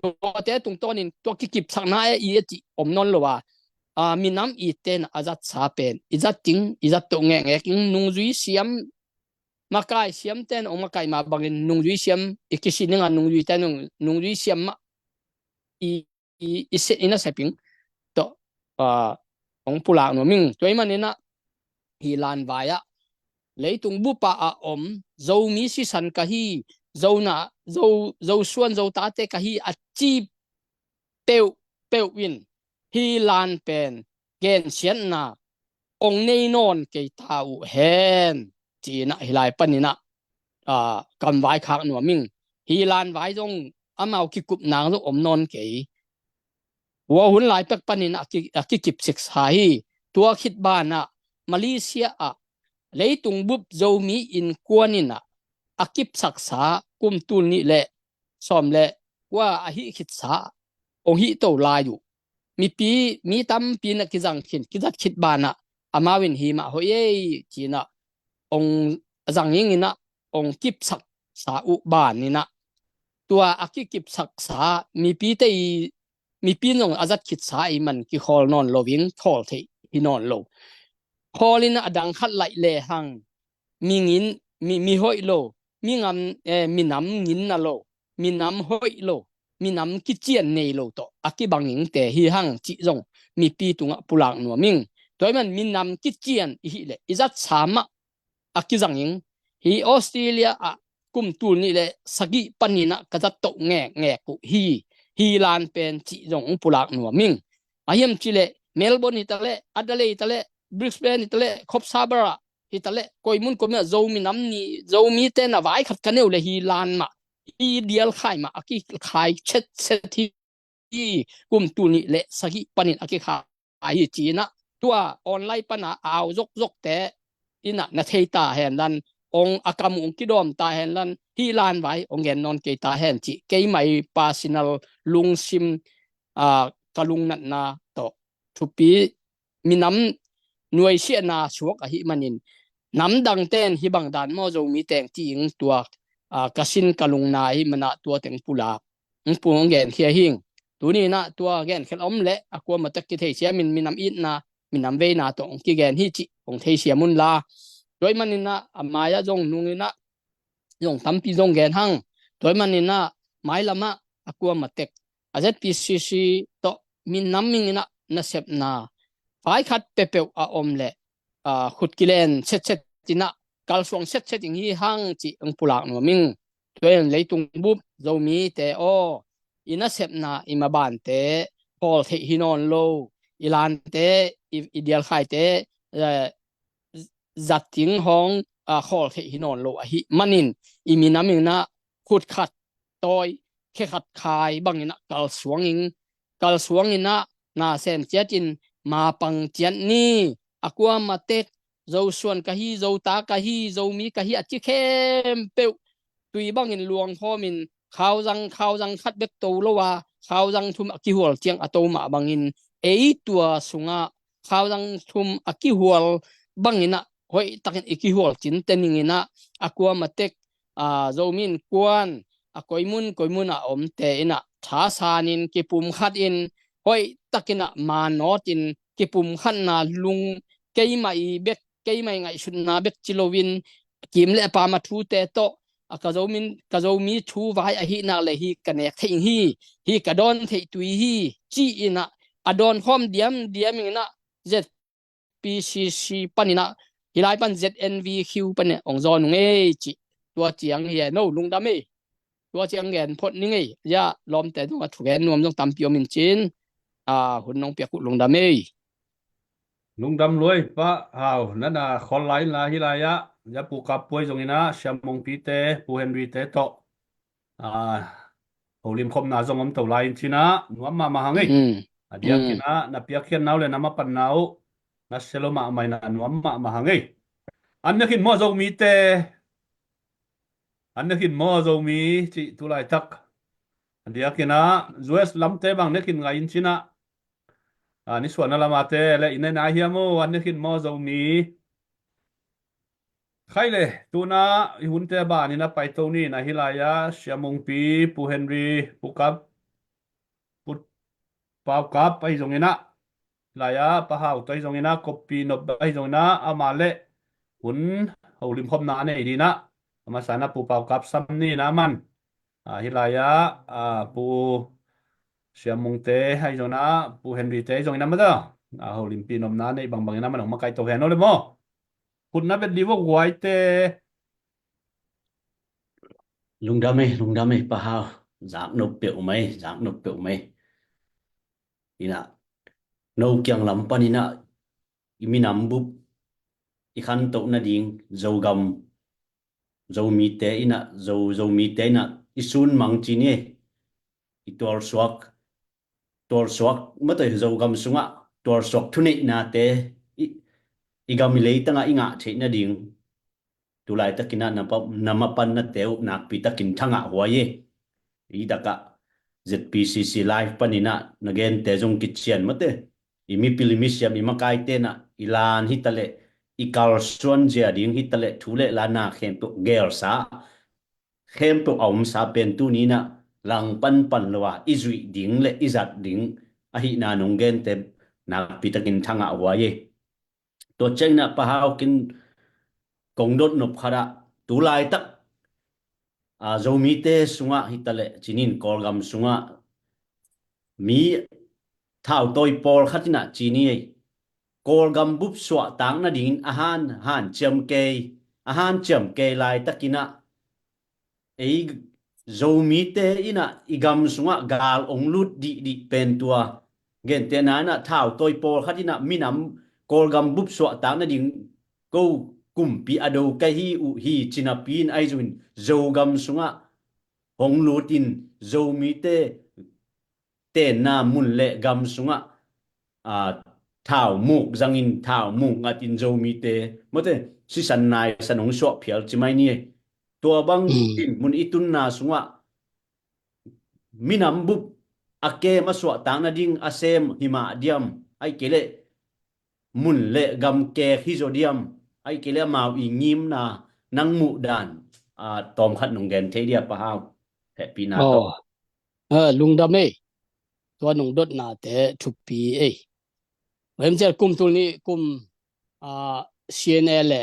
tuate tungtawnin tua kikipsakna e i a cih om nawn lo a, a, minam itte in a zatsa pen i zat ding, i zat toh ngekngek ing. Nungzui siam, makai siamte in hong makai mah bangin nungzui siam i kisin ing a, nungzuite in nung, nungzui siam mah i, i, i se, i nasep ing tawh, a, hong pulak nuam ing. Tua ahih manin ah hih laan vai ah leitung bup ah a om Zomi sisan ka hi, Zo na, Zo, Zo suan Zo tate ka hi a ci peuhpeuh in hih laan pen gensiatna hong nei nawn kei ta uh hen ci in ah hih lai panin ah, a, kam vaikhak nuam ing. Hih laan vai zong amau kikup nang zong om nawn kei. Hua hun lai pek panin a ki, a kikipsiksa hi. Tua khit banah Malaysia ah leitung bup Zomi innkuan in ah a kipsaksa kum tul nih le sawm le kua a hih khitsa hong hih to lai uh. Mipi, mi tampi in a kizang khin, kizat khit banah amau in hih mah hoih ei ci in ah hong zang ing in ah hong kipsaksa uh ban in ah tua a kikipsaksa mipite i, mipi in zong a zat khitsa i man kikhawl nawn lo ing, khawl theih hi nawn lo. Khawl in a dang khat laih lehang mi ngin, mi, mi hoih lo, mi ngam, eh, minam ngin na lo. minam hoih lo, minam kician nei lo tawh a kibang ingte hi hang cih zong mipi tungah pulak nuam ing. Tua ahih man minam kician i hih leh i zatsa mah a kizang ing. Hi Australia ah kum tul nih le sagih panin ah ka zat toh ngekngek uh hi, hi lan pen cih zong hong pulak nuam ing. A hiam cih leh Melbourne hi ta leh, Adelaide hi ta leh, Brisbane hi ta leh, Coffs Harbour ah hi ta leh, koi mun koi mun ah Zomi nam ni, Zomite na vai khat ka neu le hi lan mah, i dial khai mah a kikhai chetchet hi. Kum tul nih le sagih panin a kikhai hi ci-in ah, tua online pan a au zokzokte in ah na thei ta hen lan, ong a kam uh ong kidawm ta hen lan, hi lan vai ong gen nawn kei ta hen cih keimah i personal lungsim, aa, ka lungnatna tawh thupi minam nuaisiahna suak ahih manin, namdangte in hih bang dan maw Zomi teng ci-ing tua, aa, ka sin ka lungna ahih man ah tua teng pulak hong pung hong genkhia hing. Tuni in ah tua genkhial om leh a kuamah tek kitheisiam in minam itna, minam veina tawh hong kigen hi cih hong theisiam un la. Tua ahih manin ah a mai-ah zong nung in ah zong tampi zong gen hang. Tua ahih manin ah mailam ah a kuamah tek a Z P C C tawh minam ing in ah nasepna vai khat peuhpeuh a om leh, aa, khut kilen setset in ah kalsuang setset ing hi hang cih hong pulak nuam ing. Tua in leitung bup Zomite aw, i nasepna i mabante khawl theih hi nawn lo, i lante, i, i dialkhaite, eh, zat ding hong, ah, khawl theih hi nawn lo ahih manin, i minam in ah khut khat tawi, khe khat khai bangin ah kalsuang ing, kalsuang in ah na sem ciat in mapang ciat ni. A kuamah tek Zosuan ka hi, Zota ka hi, Zomi ka hi a ci khempeuh tui bangin luangkhawm in, khauzang, khauzang khat bek to lo a, khauzang thum a kihual ciang a to mah bangin, ei tua sungah khauzang thum a kihual bangin ah hoih takin i kihual cinte ning in ah, a kuamah tek, aa, Zomi Innkuan a koi mun koi mun a omte in ah thasan in kipumkhat in hoih takin ah manawt in kipumkhatna lung, keimah i bek, keimah i ngaihsutna bek ci loin, kim le pam a thute tawh, a ka Zomi, ka Zomi thu vai ahih nak leh hi ka nek theih hi, hi ka dawn theih tui hi ci-in ah a dawnkhawm diamdiam in ah Z P C C panin ah, hi lai pan Z N V Q panin ah hong zawn ung ei cih. Tua ciang hi e, no, lungdam ei. Tua ciang gen phot ning ei. Ya, lawmte tungah thugen nuam zong tampi om in cin, aa, hun nong piak uh lungdam ei. Lungdam lua ei Pa Hau, na na khawl lai in la hi lai ah, ya Pu Kap Puai zong in ah, Sia Mungpi te, Pu Henry te tawh, aa, holim khopna zong om to lai in cin ah, nuam mahmah hang ei. Mm. A diakin ah, na piakkhiatna uh le na mapangna uh na sia lo mahmah in ah, nuam mahmah hang ei. An ne khin maw Zomite? An ne khin maw Zomi cih tu laitak? A diakin ah, U S lamte bang ne khin ngai in cin ah, a, nisuahna lamate le i ne nai hiam aw, an ne khin maw Zomi? Khai le, tuna i hunte banin a paito ni in ah, hi lai ah, Sia Mungpi, Pu Henry, Pu Kap, Pu Pau Kap ahi zong in ah, hi lai ah, Pa Hau tawh ahi zong in ah, Kopi Nop ahi zong in ah, amah le hun holim khopna a nei ding in ah, a masa in ah Pu Pau Kap sam ni in ah man. A, hi lai ah, a, Pu Sia Mungte ahi zong in ah, Pu Henry te ahi zong in ah, mata, a, holimpi nopna a neih bangbang in ah man hong makaih to hen aw le maw. Khut na beng dih vo guaite. Lungdam ei, lungdam ei, Pa Hau. Zaknop peuhmah ei, zaknop peuhmah ei. In ah, no kiang lam panin ah, i minam bup, i khantoh nading, Zogam, Zomite in ah, Zo, Zomite in ah, i sun mang ci ni ei. I tualsuak, tualsuak, matawi Zogam sungah, tualsuak thuneihnate, i, i gam i leitangah i ngah theih nading. Tu laitakin ah na pa, na mapannate uh nakpi takin thangah huai ei. Hi takah Z P C C live panin ah na gente zong kician mate. I mipil i misiam i makaite in ah i lan hi ta leh, i kalsuan zia ding hi ta leh, thu le la na khempeuh gelsa, khempeuh a omsa pen tuni in ah langpan pan lo a i zuih ding le i zat ding ahihna nong gente nakpi takin thangah huai ei. Tua ciangin ah Pa Hau kin kong dot nop khat ah, tu laitak a, Zomite sungah hitaleh cinin Kawlgam sungah mi thautawi pawlkhat inah cini ei, Kawlgam bup suahtak nadingin a han hanciam kei, a hanciam kei laitakinah ei Zomite inah i gam sungah gal ong lut dihdih pen tua. Gentehna inah thautawi pawlkhat inah minam Kawlgam bup suahtak nading ko kumpi a do ka hi uh hi cinapi in ahi zongin Zogam sungah hong lutin Zomite tenna mun le gam sungah, a, thau muk zangin thau muk ngatin Zomite mate sisan naisan hong suah phial ci mai ni. Tua bang in mun i tunna sungah minam bup a kem a suahtak nading a sem himah diam, ai kei leh mun le gam kek hi zaw diam, ai kei leh amau i ngimna nang muh dan, a, tawmkhat nong gen thei dia Pa Hau? Hehpihna tawh. Lungdam ei. Tua nong dotnate thupi ei. Vemcial kum tul nih kum, a, C N A le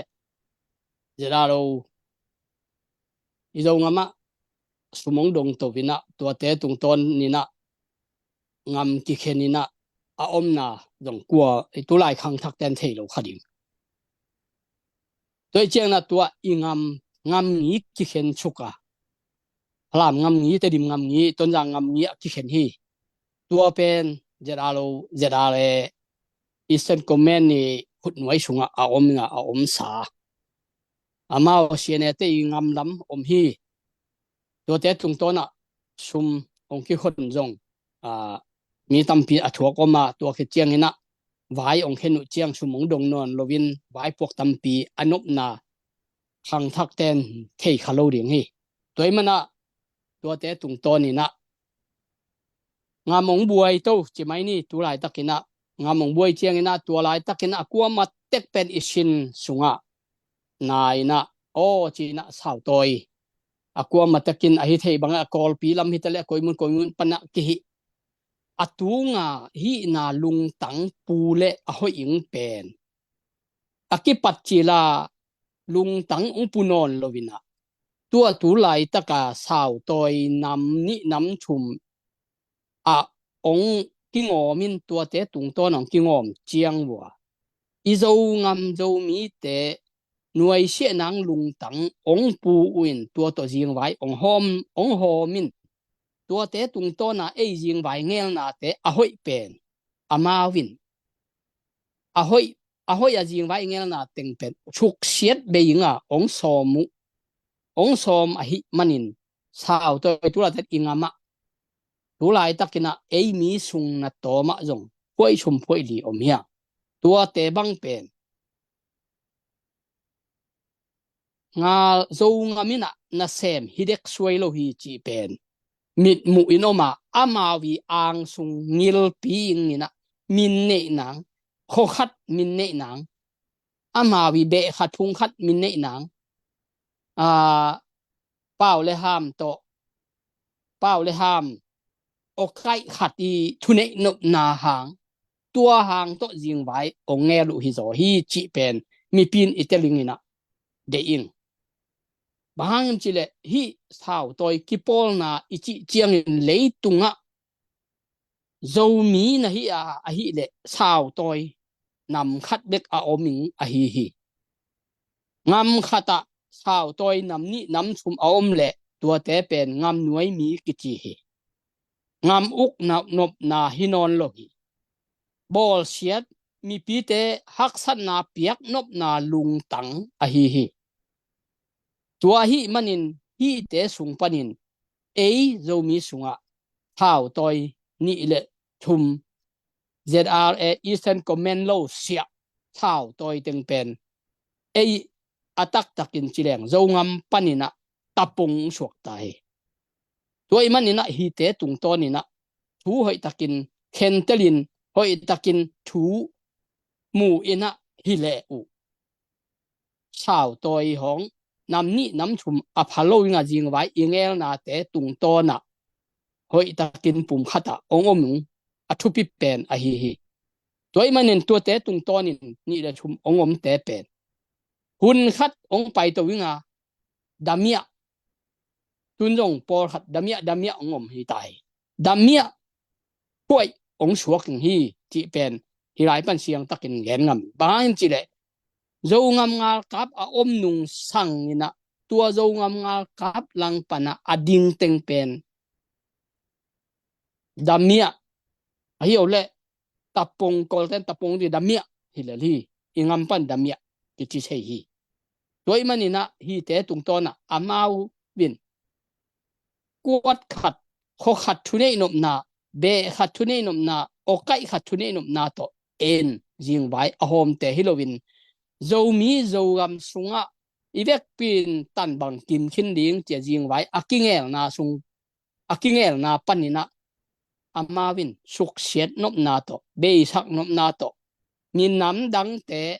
Z R O i Zogam ah sum ong dong to inah tuate tungtawn inah ngam kikhen inah a omna zong kua i tulai khangthak ten thei lo kha ding. Tua i ciangna tua i ngam, ngam ngi kikhen suk a, Falam ngam ngi, Tedim ngam ngi, Tonzang ngam ngi a kikhen hi. Tua pen Z R O, Z R A, Eastern Command i khutnuai sungah a om inah a omsa. Amau C N A te i ngam lam om hi. Tuate tungtawnah sum ong kikhon zong, a, mi tampi a thuak om a, tua khit cianginah vai ong khen uh ciang sum ong dong nawn loin vaipuak tampi a nopna khangthak ten thei kha lo ding hi. Tua i manah tuate tungtawn inah ngam ong buai to ci mai ni. Tulaitakinah ngam ong buai cianginah tualaitakinah a kuamah tek pen i sin sungah na inah aw ci inah sautawi a kuamah takin ahi thei bangah a Kawlpi lam hitaleh a koimun koimun panah kihih a tunga hihna lungtang pu le a hoih ing pen a kipat cila lungtang ong pu nawn lo inah tua tulaitaka sautawi nam nih nam thum ah ong kingawm in tuate tungtawn ong kingawm ciang vua i Zogam Zomite nuaisiah nang lungtang ong pu uh in tua tawh zingvai ong hawm, ong hawm in tuate tungtawna ei zingvai ngelnate a hoih pen amau in a hoih, a hoih a zingvai ngelna teng pen suksiat bei inga ong sawm uh, ong sawm ahih manin sautawi tulaitak i ngamah tulaitakinah ei mi sung na tawmah zong phuai sum phuai li om hia. Tuate bang pen ngal Zogam inah nasem hi dek suai lo hi cih pen mitmuh in om a, amau i angsung ngilpi ing inah min neih nang, khokhat min neih nang, amau i behkhat phungkhat min neih nang, a, pau le ham tawh, pau le ham awkaih khat i thuneih nopna hang, tua hang tawh zingvai ong ngel uh hi zaw hi cih pen mipi in i teling inah deih ing. Bang hang hiam cihleh hih sautawi kipawlna i cih ciangin leitungah Zomi na hi a, ahihleh sautawi nam khat bek a om ing ahi hi. Ngam khatah sautawi nam nih nam thum a om leh tuate pen ngam nuai mi kici hi. Ngam uk nopna hi nawn lo hi. Bawlsiat mipite haksatna piak nopna lungtang ahi hi. Tua ahih manin hihte sung panin ei Zomi sungah thautawi nih le thum Z R A Eastern Command lo siah thautawi teng pen ei a taktakin cileng Zogam paninah tapung suakta hi. Tua i maninah hihte tungtawninah thu hoihtakin khentelin hoihtakin thu mu inah hileh uh sautawi hong nam nih nam thum a pha lo inga zingvai i ngelnate tungtawnah hoihtakin pumkhatah ong om ung a thupi pen ahi hi. Tua i manin tuate tungtawnin nih le thum ong omte pen hun khat ong paito inga damiah tun zong pawlkhat damiah damiah hong om hi ta hi. Damiah huai hong suak ding hi cih pen hih lai pan siangtakin gen ngam. Bang hang hiam cih leh Zogam ngalkap a om nung sangin ah tua Zogam ngalkap lang pan ah a ding teng pen damiah ahi o leh tapong, Kawlten tapong dih damiah hi lel hi. I gam pan damiah kici thei hi. Tua ahih manin ah hihte tungtawn ah amau vin kuat khat, khua khat thuneih nopna, beh khat thuneih nopna, awkaih khat thuneih nopna tawh en zingvai a hawmte hi loin Zomi Zogam sungah i vekpi in tanbang kim khin ding ci-a zingvai a kingelna sung, a kingelna panin ah amau in suksiat nopna tawh, beisak nopna tawh minam dangte,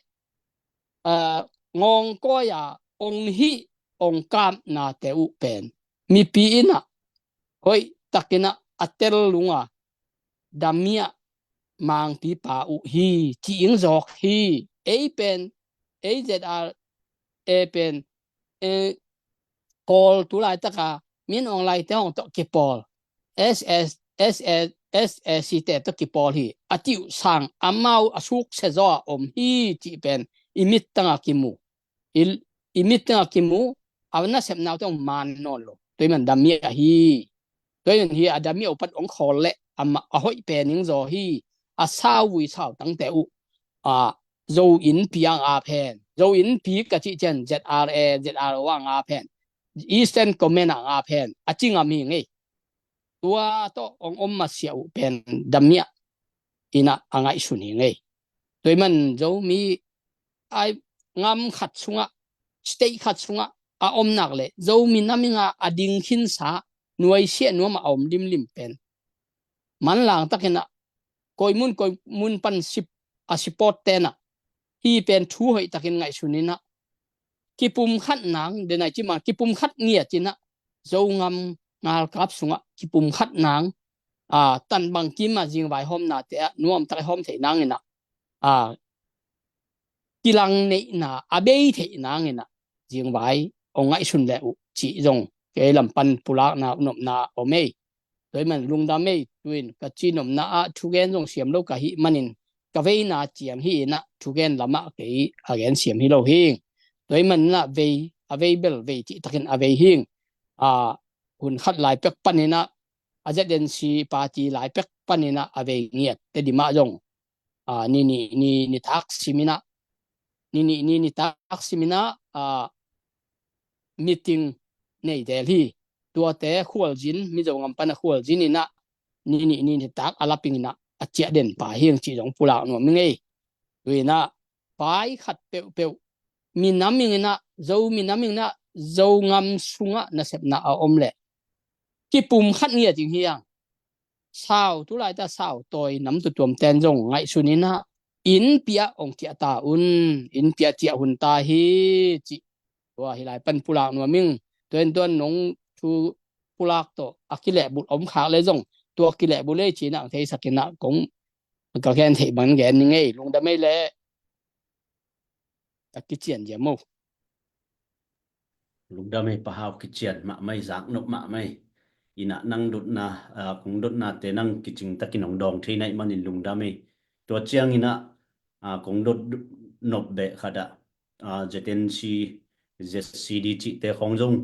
aa, ngawngkawi a ong hih ong kapnate uh pen mipi in ah hoih takin ah a tel lung a damiah mangpipa uh hi ci-in zawk hi. Ei pen, ei Z R A pen, eh, Kawl tu laitak a Min Aung Hlaing te hong tawh kipawl, S S, S S, S A C te tawh kipawl hi a cih uh sang amau a suksia zaw a om hi cih pen i mittang a kimu. I, i mittang a kimu, a nasepna uh tawh man nawn lo. Tua ahih man damiah hi. Tua ahih man hi a damiah uh pan ong khawl leh a ma-, a hoih pen ing zaw hi. A sauvui sautangte uh, a, Zo innpi ah ong ap hen. Zo innpi ka cih ciang Z R A, Z R O ah ong ap hen. Eastern Command ah ong ap hen a ci ngam hi ing ei. Tua tawh ong om masiah uh pen damiah in ah a ngaihsun hi ing ei. Tua ahih man Zomi a gam khat sungah, state khat sungah a om nak leh Zomi nam ing a a ding khinsa, nuaisiah nuam a om limlim pen manlang takin ah koimun koimun pan sip, a support ten ah hih pen thu hoih takin ngaihsun in ah kipumkhat nang, denai ci mah kipumkhat ngiat in ah Zogam ngalkap sungah kipumkhat nang, a, tanbang kim a zingvai hawmnate ah nuamtak a hawm theih nangin ah, a, kilang neihna a bei theih nangin ah zingvai ong ngaihsun leh uh cih zong kei lam pan pulakna nopna om ei. Tua ahih man lungdam ei, tu-in ka ci nopna ah thugen zong siam lo ka hih manin ka veina ciang hi in ah thugen lamah kei a gen siam hi lo hi ing. Tua ahih manin ah vei, a vei bel vei cih takin a vei hi ing. A, hun khat lai pek panin ah a Z N C party lai pek panin ah a vei ngiat Tedim ah zong, a, ni nih ni nitak simin ah, ni nih ni nitak simin ah, a, meeting nei zel hi. Tuate khualzin, Mizo gam pan a khualzin in ah ni nih ni nitak a laping in ah a ciah den pah hi ing cih zong pulak nuam ing ei. Tu-in ah pai khat peuhpeuh minam ing in ah, Zo minam ing in ah Zogam sungah nasepna a om leh kipumkhat ngiat ding hi ing. Sau, tu laitak sau tawi nam tuamtuam ten zong ngaihsun in ah innpi ah ong ciah ta un, innpi ah ciah hun ta hi cih tua hih lai pan pulak nuam ing. Tua in tua nong thu pulak tawh a kilehbulh om khak leh zong tua kilehbulh ei ci-in ah theisak in ah kong ka gen theih bang gen ning ei. Lungdam ei leh. Ka kician ziam o. Lungdam ei Pa Hau, kician mahmah ei, zaknop mahmah ei. In ah nang dotna, a, kong dotnate nang kicing takin ong dawng thei na hih manin lungdam ei. Tua ciangin ah, a, kong dot nop beh khat ah, a, Z N C, Z C D cihte khong zong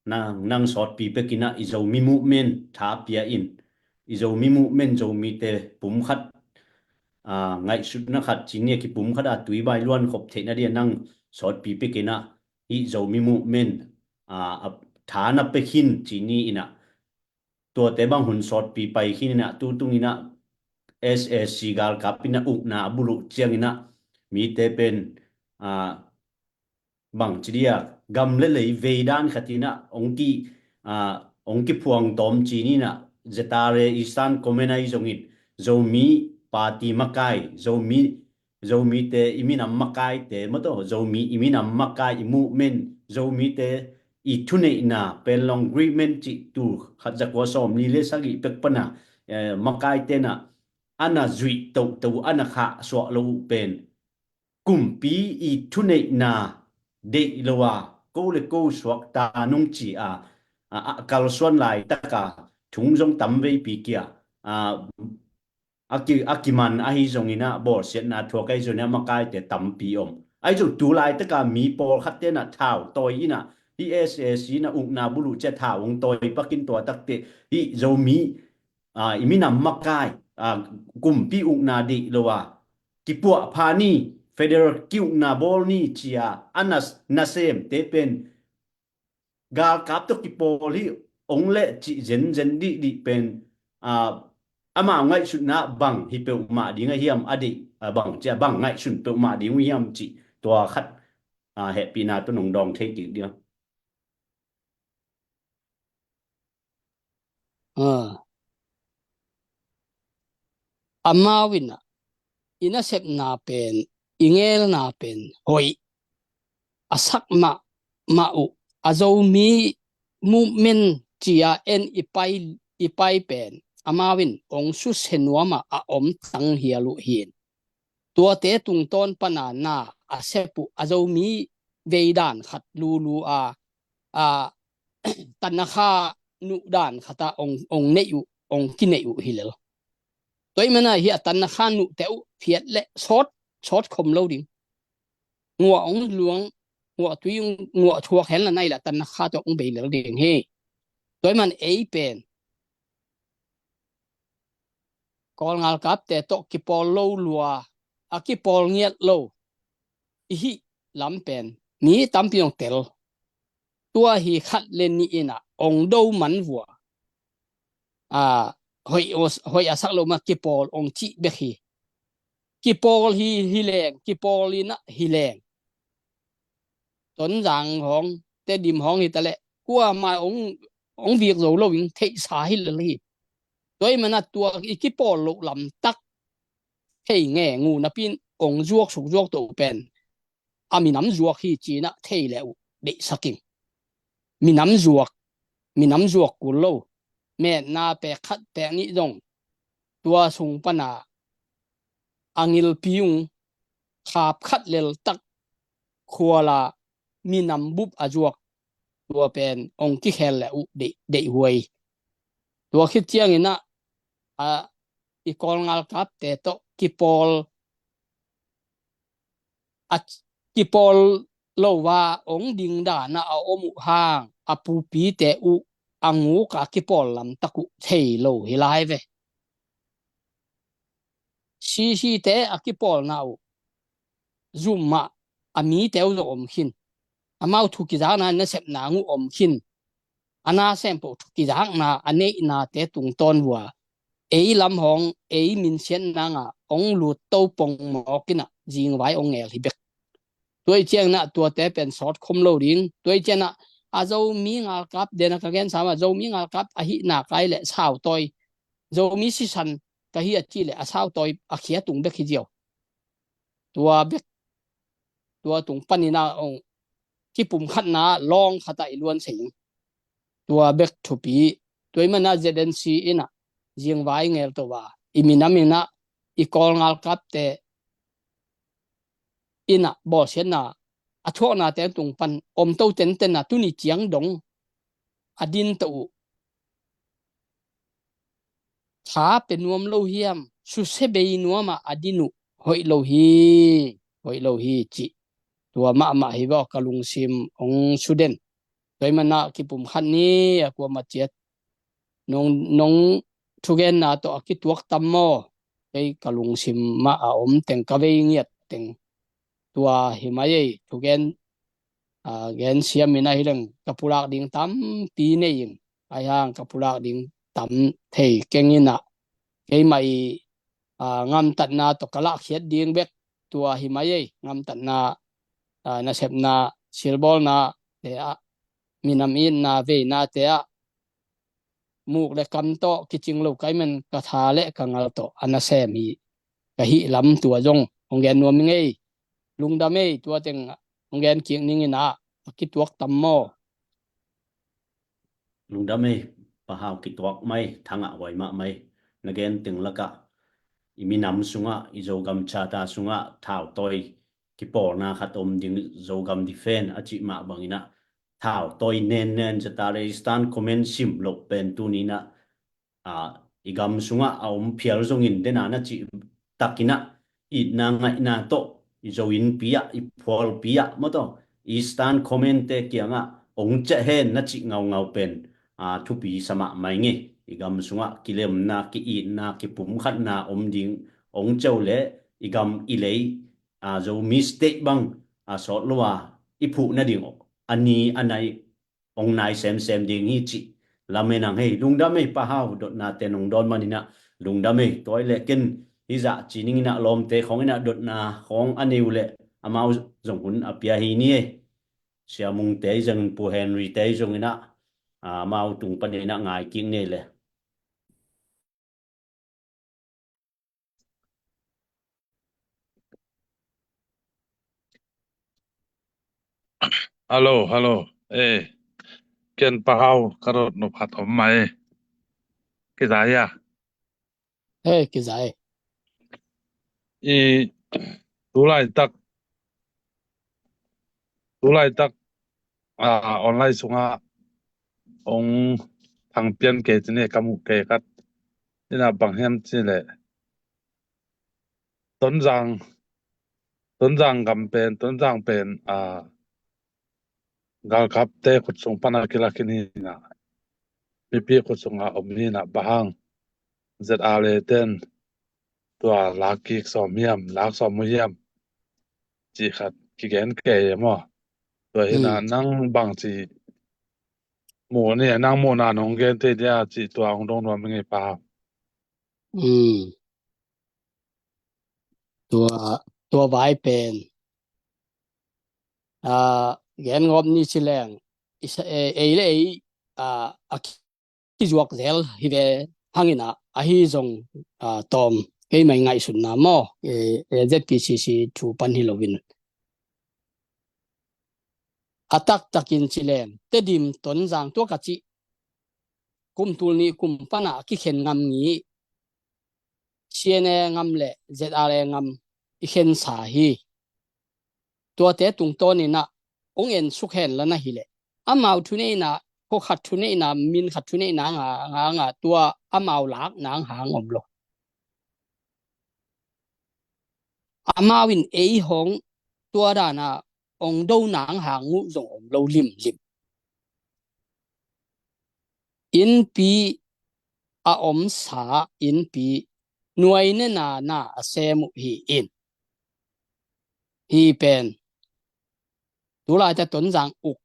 nang, nang sawtpi pek in ah i Zomi movement tha pia in, i Zomi movement Zomite pumkhat, a, ngaihsutna khat ci ni a kipumkhat a tuibai luankhop theihna ding a nang sawtpi pek in ah i Zomi movement, a, a, tha na pia khin ci ni in ah tuate bang hun sawtpi pai khin in ah tutung in ah S A C galkap in ah ukna a bulh uh ciangin ah mite pen, a, bang ci dia, gam le lei veidan khat in ah ong ki, a, ong kiphuang tawm ci ni in ah Z R A Eastern Command ahi zongin Zomi party makai, Zomi, Zomite i minam makaite maw, tawh Zomi i minam makai, i movement, Zomite i thuneihna, Panglong Agreement cih tul khat za kua sawmli le sagih pek pan a, eh, makaite in ah a na zuih toto, a na khahsuah loh uh pen kumpi i thuneihna deih lo a, ko le ko suakta nung ci a, a, a kalsuan laitaka thung zong tam veipi kia, a, a ki, a kiman ahi zongin ah bawlsiatna thuak ahi zongin ah makaite tampi om. Ahi zong tu laitaka mi pawlkhat tenah thau tawi inah hih S A C inah ukna buluh cia thau hong tawi pakin tua takte hih Zomi, a, i minam makai, a, kumpi ukna deih lo a kipuah pha ni, federal kiukna bawl ni cia a na, nasemte pen galkap tawh kipawl hi ong leh cih zenzen dihdih pen, a, amau ngaihsutna bang hi peuhmah ding a hiam a deih, a, bang cia bang ngaihsun peuhmah ding uh hiam cih tua khat, a, hehpihna tawh nong dawng thei kik ding. A. Amau in ah i nasepna pen, i ngelna pen hoih a sak mahmah uh, a Zomi movement cia en i pai, i pai pen amau in ong susia nuam ah a om tanghial uh hin. Tuate tungtawn pana na a sep uh a Zomi veidan khat lulu a, a, tanakha nuhdan khata ong, ong neih uh, ong kineih uh hi lel. Tua i mana hi a tanakha nuhte uh phiat le sawt, sawt khom lo ding. Nguah ong luang, nguah tui ong, nguah thuak hen la nai la tanakha tawh ong bei lel ding hi. Tua i man ei pen Kawl ngalkapte tawh kipawl lo lua, a kipawl ngiat lo i hih lam pen mi tampi ong tel. Tua hi khat le nih in ah ong do man vua. A, hoih, hoih a sak lo ma kipawl ong cih bek hi. Kipawl hi, hi leng, kipawl in ah hi leng. Tonzang hong, Tedim hong hi ta leh, kuamah ong, ong vik zo lo in theihsa hi lel hi. Tua i mana tua i kipawl loh lamtak thei nge ngu napi in ong zuak suk zuak to pen a minam zuak hi cih na thei le uh deihsak ing. Minam zuak, minam zuak kul lo. Metna pek khat pek nih zong tua sung pana a ngilpi ung khap khat lel tak khuala minam bup a zuak tua pen ong kikhel le uh deih, deih huai. Tua khit ciangin ah, a, i Kawl ngalkapte tawh kipawl, a, kipawl lo a ong ding dan ah a om uh hang a pupite uh a nguk a kipawl lamtak uh thei lo hi lai ve. C C te a kipawlna uh zum ah a mite uh zong om khin. Amau thu kizakna nasepna uh om khin. A nasem peuh thu kizakna a neihnate tungtawn vua ei lam hong ei minsiatna ngah ong lut to pong mawk in ah zingvai ong ngel hi bek. Tua i ciangin ah tuate pen sawt khom lo ding. Tua i ciangin ah a Zomi ngalkap, dena ka gen sam ah Zomi ngalkap ahihna kai le sau tawi, Zomi sisan ka hi a cih le a sau tawi a khia tung bek hi ziau. Tua bek, tua tung panin ah ong kipumkhatna lawng khat ah i luan sei ing. Tua bek thupi. Tua i mana Z N C in ah zingvai ngel to a i minam in ah i Kawl ngalkapte in ah bawlsiatna a thuaknate tung pan om to tenten ah tuni ciang dong a din to uh. Tha pe nuam lo hiam, susia bei nuam ah a din uh hoih lo hi, hoih lo hi cih tua mahmah hi vawk ka lungsim ong suden. Tua i mana kipumkhat ni a kuamah ciat nong, nong thugenna tawh a kituak tam maw? Kei ka lungsim mah a om teng, ka vei ngiat teng tua hi mai ei. Thugen, a, gen siam in ah hi leng ka pulak ding tampi nei in, ahi hang ka pulak ding tam thei keng in ah keimah i, a, ngamtatna tawh ka lahkhiat ding bek tua hi mai ei. Ngamtatna, a, nasepna, silbawlnate ah, minam itna veinate ah muk le kam tawh kicing lo ka hih man ka tha le ka ngal tawh a nasem hi ka hih lam tua zong hong gen nuam ing ei. Lungdam ei, tua teng hong gen kik ning in ah a kituak tam maw? Lungdam ei, Pa Hau, kituak mai, thangah huai mahmah ei. Na gen teng lakah i minam sungah, i Zogam Charter sungah thautawi kipawlna khat om ding, Zogam Defence a cih mah bangin ah thau tawi nen nen zeta le Eastern Command sim loh pen tuni in ah, a, i gam sungah a om phial zongin dena na cih takin ah itna ngaihna tawh i Zo innpi ah, i phualpi ah maw tawh Eastern Command te kiangah ong ciah hen na cih ngaungau pen, a, thupi sa mahmah ing ei. I gam sungah kilemna, ki-itna, kipumkhatna om ding ong ciah uh leh i gam i lei, a, Zomi state bang, a, sawt lo a i phuh nading a ni a nai ong nai semsem ding hi cih lamen ang hei. Lungdam ei Pa Hau, dotnate nong dawn manin ah lungdam ei. Tua ahih leh ken hih zah ci ning in ah lawmte khawng in ah dotna khawng a nei uh leh amau zong hun a pia hi ni ei. Sia Mungte ahi zongin, Pu Henryte ahi zongin ah, a, amau tung panin ah ngai kik ni ei leh. Hello, hello. Eh, ken Pa Hau ka dot nop khat om mai. Kizai a? Eh, kizai. I tulaitak, tulaitak, a, online sungah ong thang pian kei ci ni, ka muh kei khat in ah bang hiam cih leh Tonzang, Tonzang gam pen, Tonzang pen, a, galkapte khut sung pan a kilak hi in ah, mipi khut sungah om hi in ah, bang hang Z R A ten tua lak kik sawm hiam, lak sawm uh hiam cih khat kigen kei e maw. Tua hi in ah, hmm, nang bangci mu ni, nang muhna nong gen thei dia cih tua ong dong nuam ing ei Pa. Hmm. Tua, tua vai pen, a, gen ngawp ni ci leng, i sa-, e, ei le ei, a, a kizuak zel hi ve hang in ah, ahi zong, a, tawm keimah i ngaihsutna maw, e, e, Z P C C thu pan hi loin. A taktakin ci leng, Tedim Tonzang tua ka cih kum tul nih kum pan a kikhen ngam ngih, C N A ngam le Z R A ngam i khensa hi. Tuate tungtawn in ah ong en suk hen la na hih leh, amau thuneihna, khua khat thuneihna, min khat thuneihna nga, nga, nga, tua amau lakna hang om lo. Amau in ei hong tua dan a ong dona hang uh zong om lo limlim. Innpi a omsa, innpi nuai nena na a sem uh hi in. Hih pen tulaitak Tonzang uk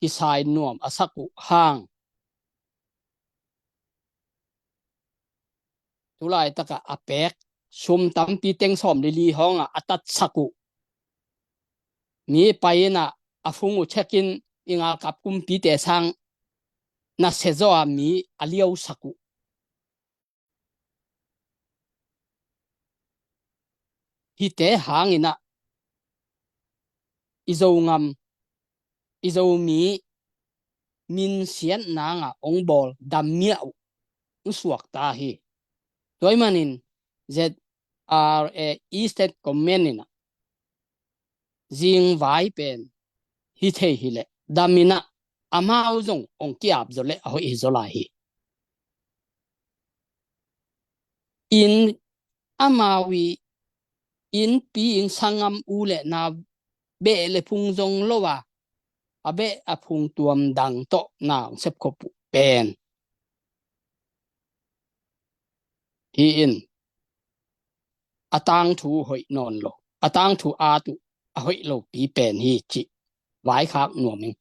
kisai nuam a sak uh hang, tulaitak a a pek sum tampi, teng sawm le li hong a a tatsak uh, mi pai in ah a fung uh check in, i ngalkap kumpite sang nasia zaw a mi a liausak uh. Hihte hang in ah i Zo ngam, i Zomi minsiatna nga ong bawl dam miah uh ong suak ta hi. Tua ahih manin Z R A Eastern Command in ah zingvai pen hi thei hi leh dam in ah amau zong ong ki-ap zaw leh a hoih hi zaw lai hi. In amau i innpi in sanggam u le nau beh le phung zong lo a, a beh a phung tuam dang tawh na ong sepkhop uh pen hi in, a tangthu hoih nawn lo, a tangthu at uh a hoih lopi pen hi cih vaikhak nuam ing.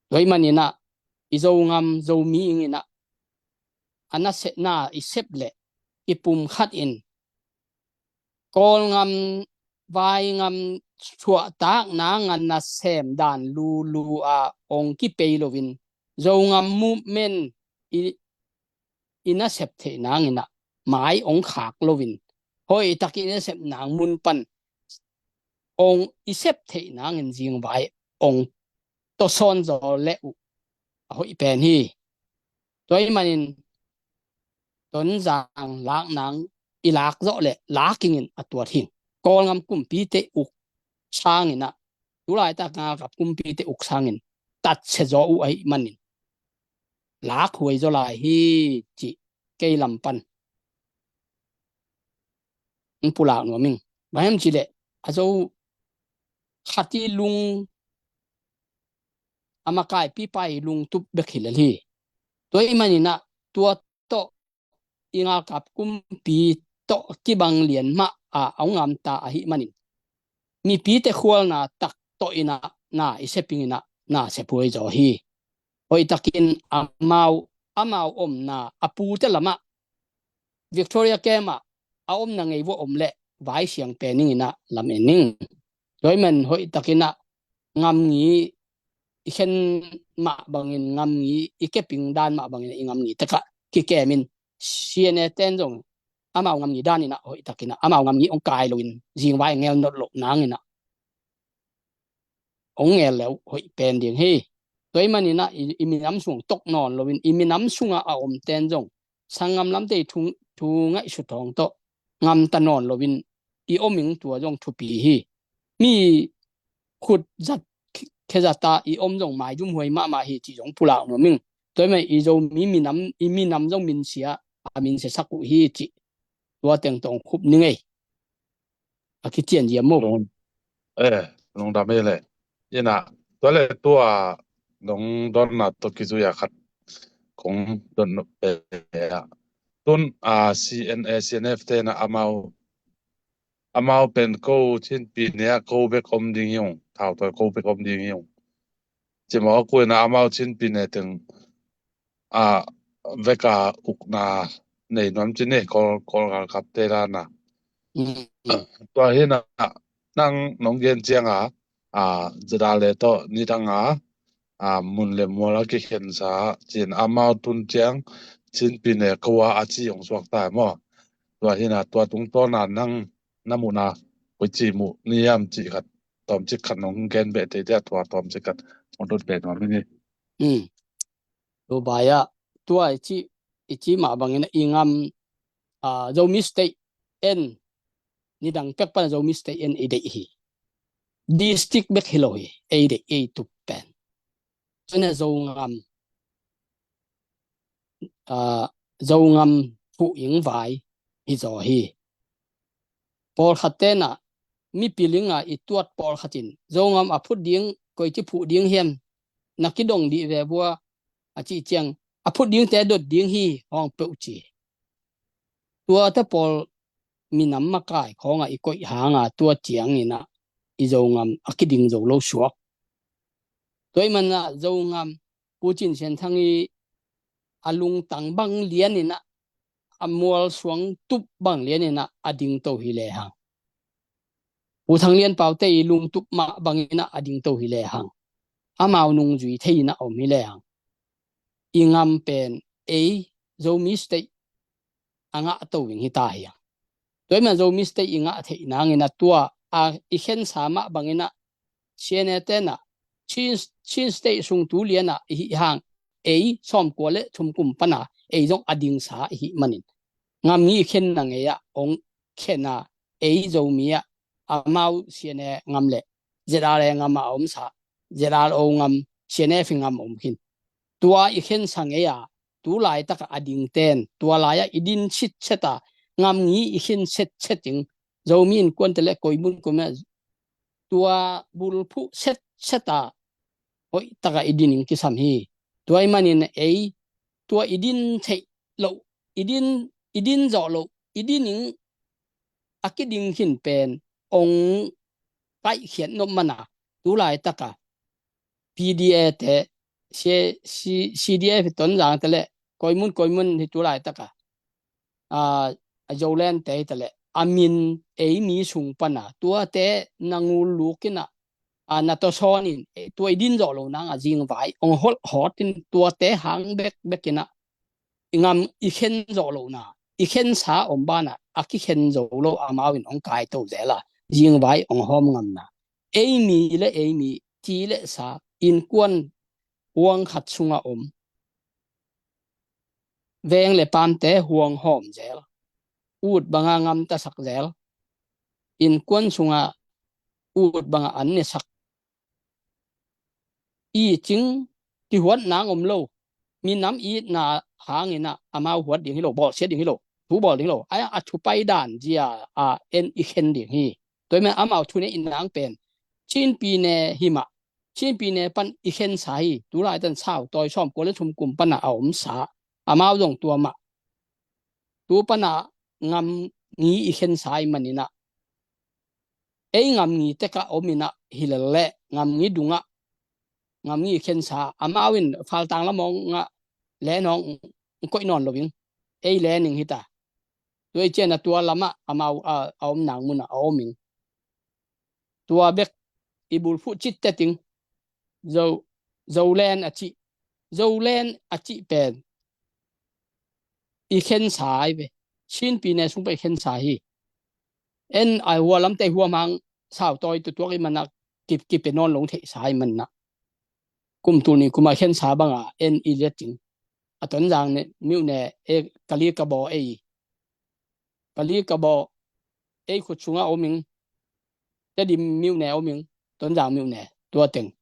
Tua ahih manin ah i Zo ngam, Zomi ing in ah a nasepna i sep leh i pumkhat in Kawlgam, vaigam suahtakna nga nasem dan lulu a ong kipei loin, Zogam movement i, i nasep theih nang in ah mai ong khak loin, hoihtak i nasep nang mun pan ong i sep theih nangin zingvai ong tawsawn zaw leh uh a hoih pen hi. Tua ahih manin Tonzang lak nang i lak zawh leh lak ing in a tuat hi. Kawlgam kumpite uk sang in ah tu laitak ngalkap kumpite uk sangin tatsia zaw uh ahih manin lakhuai zaw lai hi, cih kei lam pan in pulak nuam ing. Bang hiam cih leh a Zo khat i lung, a makaipipa i lungtup bek hi lel hi. Tua ahih manin ah tua tawh i ngalkap kumpi tawh kibang lian mah a hong ngamta ahih manin mipite khualna tak tawh in ah na i seping in ah na sephuai zaw hi. Hoihtakin amau, amau omna a pute lamah Victoria camp ah a omna ngei vua om leh vai siang pen ning in ah lam en ning. Tua ahih man hoihtakin ah ngamngi i khen mah bangin, ngamngi i keping dan mah bangin i ngamngi takah kikemin C N A ten zong amau ngamngi dan in ah hoihtakin ah amau ngamngi hong kai loin zingvai ngel not loh nang in ah hong ngel leh hoih pen ding hi. Tua ahih manin ah i, i minam sung tok nawn loin i minam sungah a om ten zong sanggam lamte i thu, thu ngaihsut hong tawh ngamta nawn loin i om ing, tua zong thupi hi. Mi khut zat, khe zat a i om zong maizumhuai mahmah hi cih zong pulak nuam ing. Tua ahih man i Zomi minam, i minam zong minsia, a minsiasak uh hi cih tua teng tawh khup ning ei. A kician ziam maw? Lung, eh, lungdam ei leh. Ina, tua leh tua nong donna tawh kizui a khat kong don nop pe a. Tun a C N A, C N F te na amau, amau pen ko Chin Pyine a ko bek om ding hi ung, thautawi ko bek om ding hi ung. Ci maw, ko ina amau Chin Pyine teng a veka ukna nei nuam ci ni, Kawl, Kawl galkapte dan a. Mm. Tua hi na, nang nong gen ciang a, a, ZRA le tawh nidang a, a, mun le mual a kikhensa, cin amau tun ciang, Chin Pyine ko a a ci hong suak ta maw. Tua hi na, tua tungtawn a nang na muhna koici muh ni hiam cih khat, tawmcik khat nong gen beh thei tia, tua tawmcik khat hong dot beh nuam hi ni. Mm. Tua bai ah, tua i ci, i ci mah bangin i ngam, a, Zomi State en, nidang pek pan Zomi State en i deih hi. District bek hi lo hi, ei deih, ei tup pen. Cun a Zongam, a, Zongam phuh ing vai hi zaw hi. Pawlkhat tenah mipi linga i tuat pawlkhat in Zongam a phut ding, koici phuh ding hiam, na kidong dih ve vua, a cih ciang, a phut dingte dot ding hi hong peuh ci. Tuate pawl minam makai khawngah i koih hanga tua cianginah i Zongam a kiding zo lo suak. Tua ih manah Zongam Pu Cin Sian Thang i a lungtang bang lianinah, a mualsuang tup bang lianinah a dingto hi lehang, Pu Thang Lian Pau te i lungtup mah banginah a dingto hi lehang, amau nungzui thei inah om hi lehang, i ngam pen ei Zomi State a ngah to ving hi ta hiang. Tua ih manah Zomi State i ngah theih nanginah tua a i khensa mah banginah C N A tenah Chin, Chin State sung tu lianah i hih hang ei sawmkua le thum kum pana ei zong a dingsa i hih manin, ngam ngi i khenna ngei-ah hong khen a, ei Zomi ah amau C N A ngam le Z R A ngam ah a omsa, Z R O ngam, C N F ngam om khin. Tua i khensa ngei-a tu laitakah a dingten tua lai-ah i din sitset a, ngam ngi i khen setset ing. Zomi innkuante le koimun koimun ah tua bulphuh setset a hoih takah i din ing kisam hi. Tua ih manin ei tua i din theih loh, i din, i din zawh loh, i din ing a kiding khin pen hong kaihkhiat nop mana tu laitakah P D A te, C, C, C D F Tonzang te le koimun koimun hi tu laitakah, a, a Zoland te hi ta le a min ei mi sung pana tuate na ngul lukinah, a, na tawsawnin, eh, tua i din zawh lo nangah zingvai hong holh hawtin tuate hang bekbekinah i ngam i khen zawh lohna, i khensa om banah a kikhen zo lo amau in hong kaito zel a, zingvai hong hawm ngamna, ei mi le ei mi, ti le sa, innkuan huang khat sungah om veng le pamte huang hawm zel, ut banga ngamtasak zel, innkuan sungah ut banga an nesak i cing kihuat nang om lo. Minam itna hangin ah amau huat ding hi lo, bawlsiat ding hi lo, thu bawl ding hi lo. A, a thu pai dan zia a en i khen ding hi. Tua i man amau thu neih nang pen Chin Pyine hi mah. Chin Pyine pan i khensa hi. Tulai tan sau tawi sawmkua le thum kum pan ah a omsa. Amau zong tua mah. Tu pan ah ngam ngi i khensa i manin ah, ei ngam ngi tek ah om in ah hi lel leh ngam ngi dung ah, ngam ngi i khensa. Amau in faltang lam hong ah len hong koih nawn lo ing. Ei len ing hi ta. Tua i cian ah tua lam ah amau a, a om nang mun ah a om ing. Tua bek i bulphuh cit teting. Zo, Zolen a cih, Zolen a cih pen i khensa hi ve. Chin Pyine sung pen i khensa hi. En a hua lamte huam hang sau tawi tutuak i man ah kip, kipe nawn lo theihsa i man ah. Kum tul nih kum a khensa bang a en i liat cing. A Tonzang ne, myone e, Kali Kabaw ei. Kali Kabaw ei khut sungah om ing. Tedim myone om ing. Tonzang myone tua teng.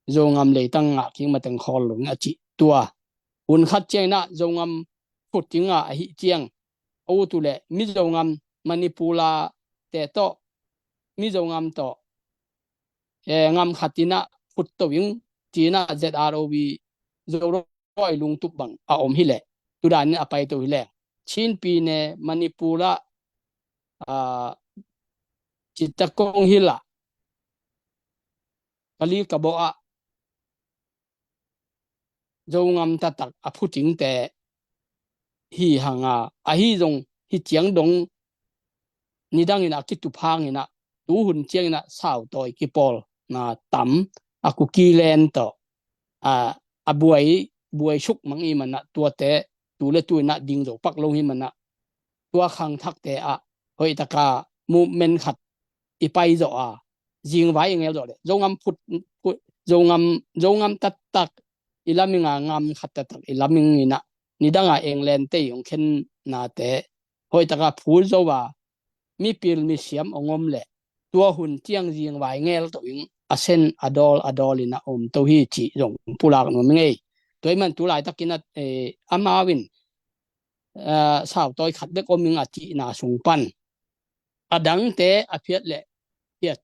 Zongam leitang ngah kik mateng khawl lo ing a cih tua. Hun khat ciang in ah Zongam phut ding a ahih ciang, a ut uh leh Mizongam, Manipur a te tawh, Mizongam tawh, eh, ngam khat in ah phut to ing ci in ah Z R O V Zorawi Lungtup bang a om hi leh, tudan in a pai to hi leh, Chin Pyine, Manipur ah, ah, Chittagong Hill ah, Kali Kabaw ah, Zongam taktak a phutingte hi hang a, ahi zong hi ciang dong nidang in a kitup hang in ah, tuhun ciang in ah sau tawi kipawlna tam a Kuki land tawh, a, a buai, buai suk mang i man ah tuate tu le tu in ah ding zo pak lo hi man ah, tua khangthakte ah hoih taka movement khat i pai zawh a, zingvai i ngel zawh leh Zongam phut, phut, Zongam, Zongam taktak i lam ing a, ngam khat taktak i lam ing in ah, nidang a England te i hong khennate hoih taka phut zo a, mipil misiam hong om leh tua hun ciang zingvai ngel to ing, a sen a dawl a dawl in a om to hi cih zong pulak nuam ing ei. Tua i man tu laitak in ah, eh, amau in, eh, sau tawi khat bek om ing a cihna sung pan a dangte a phiat leh phiat.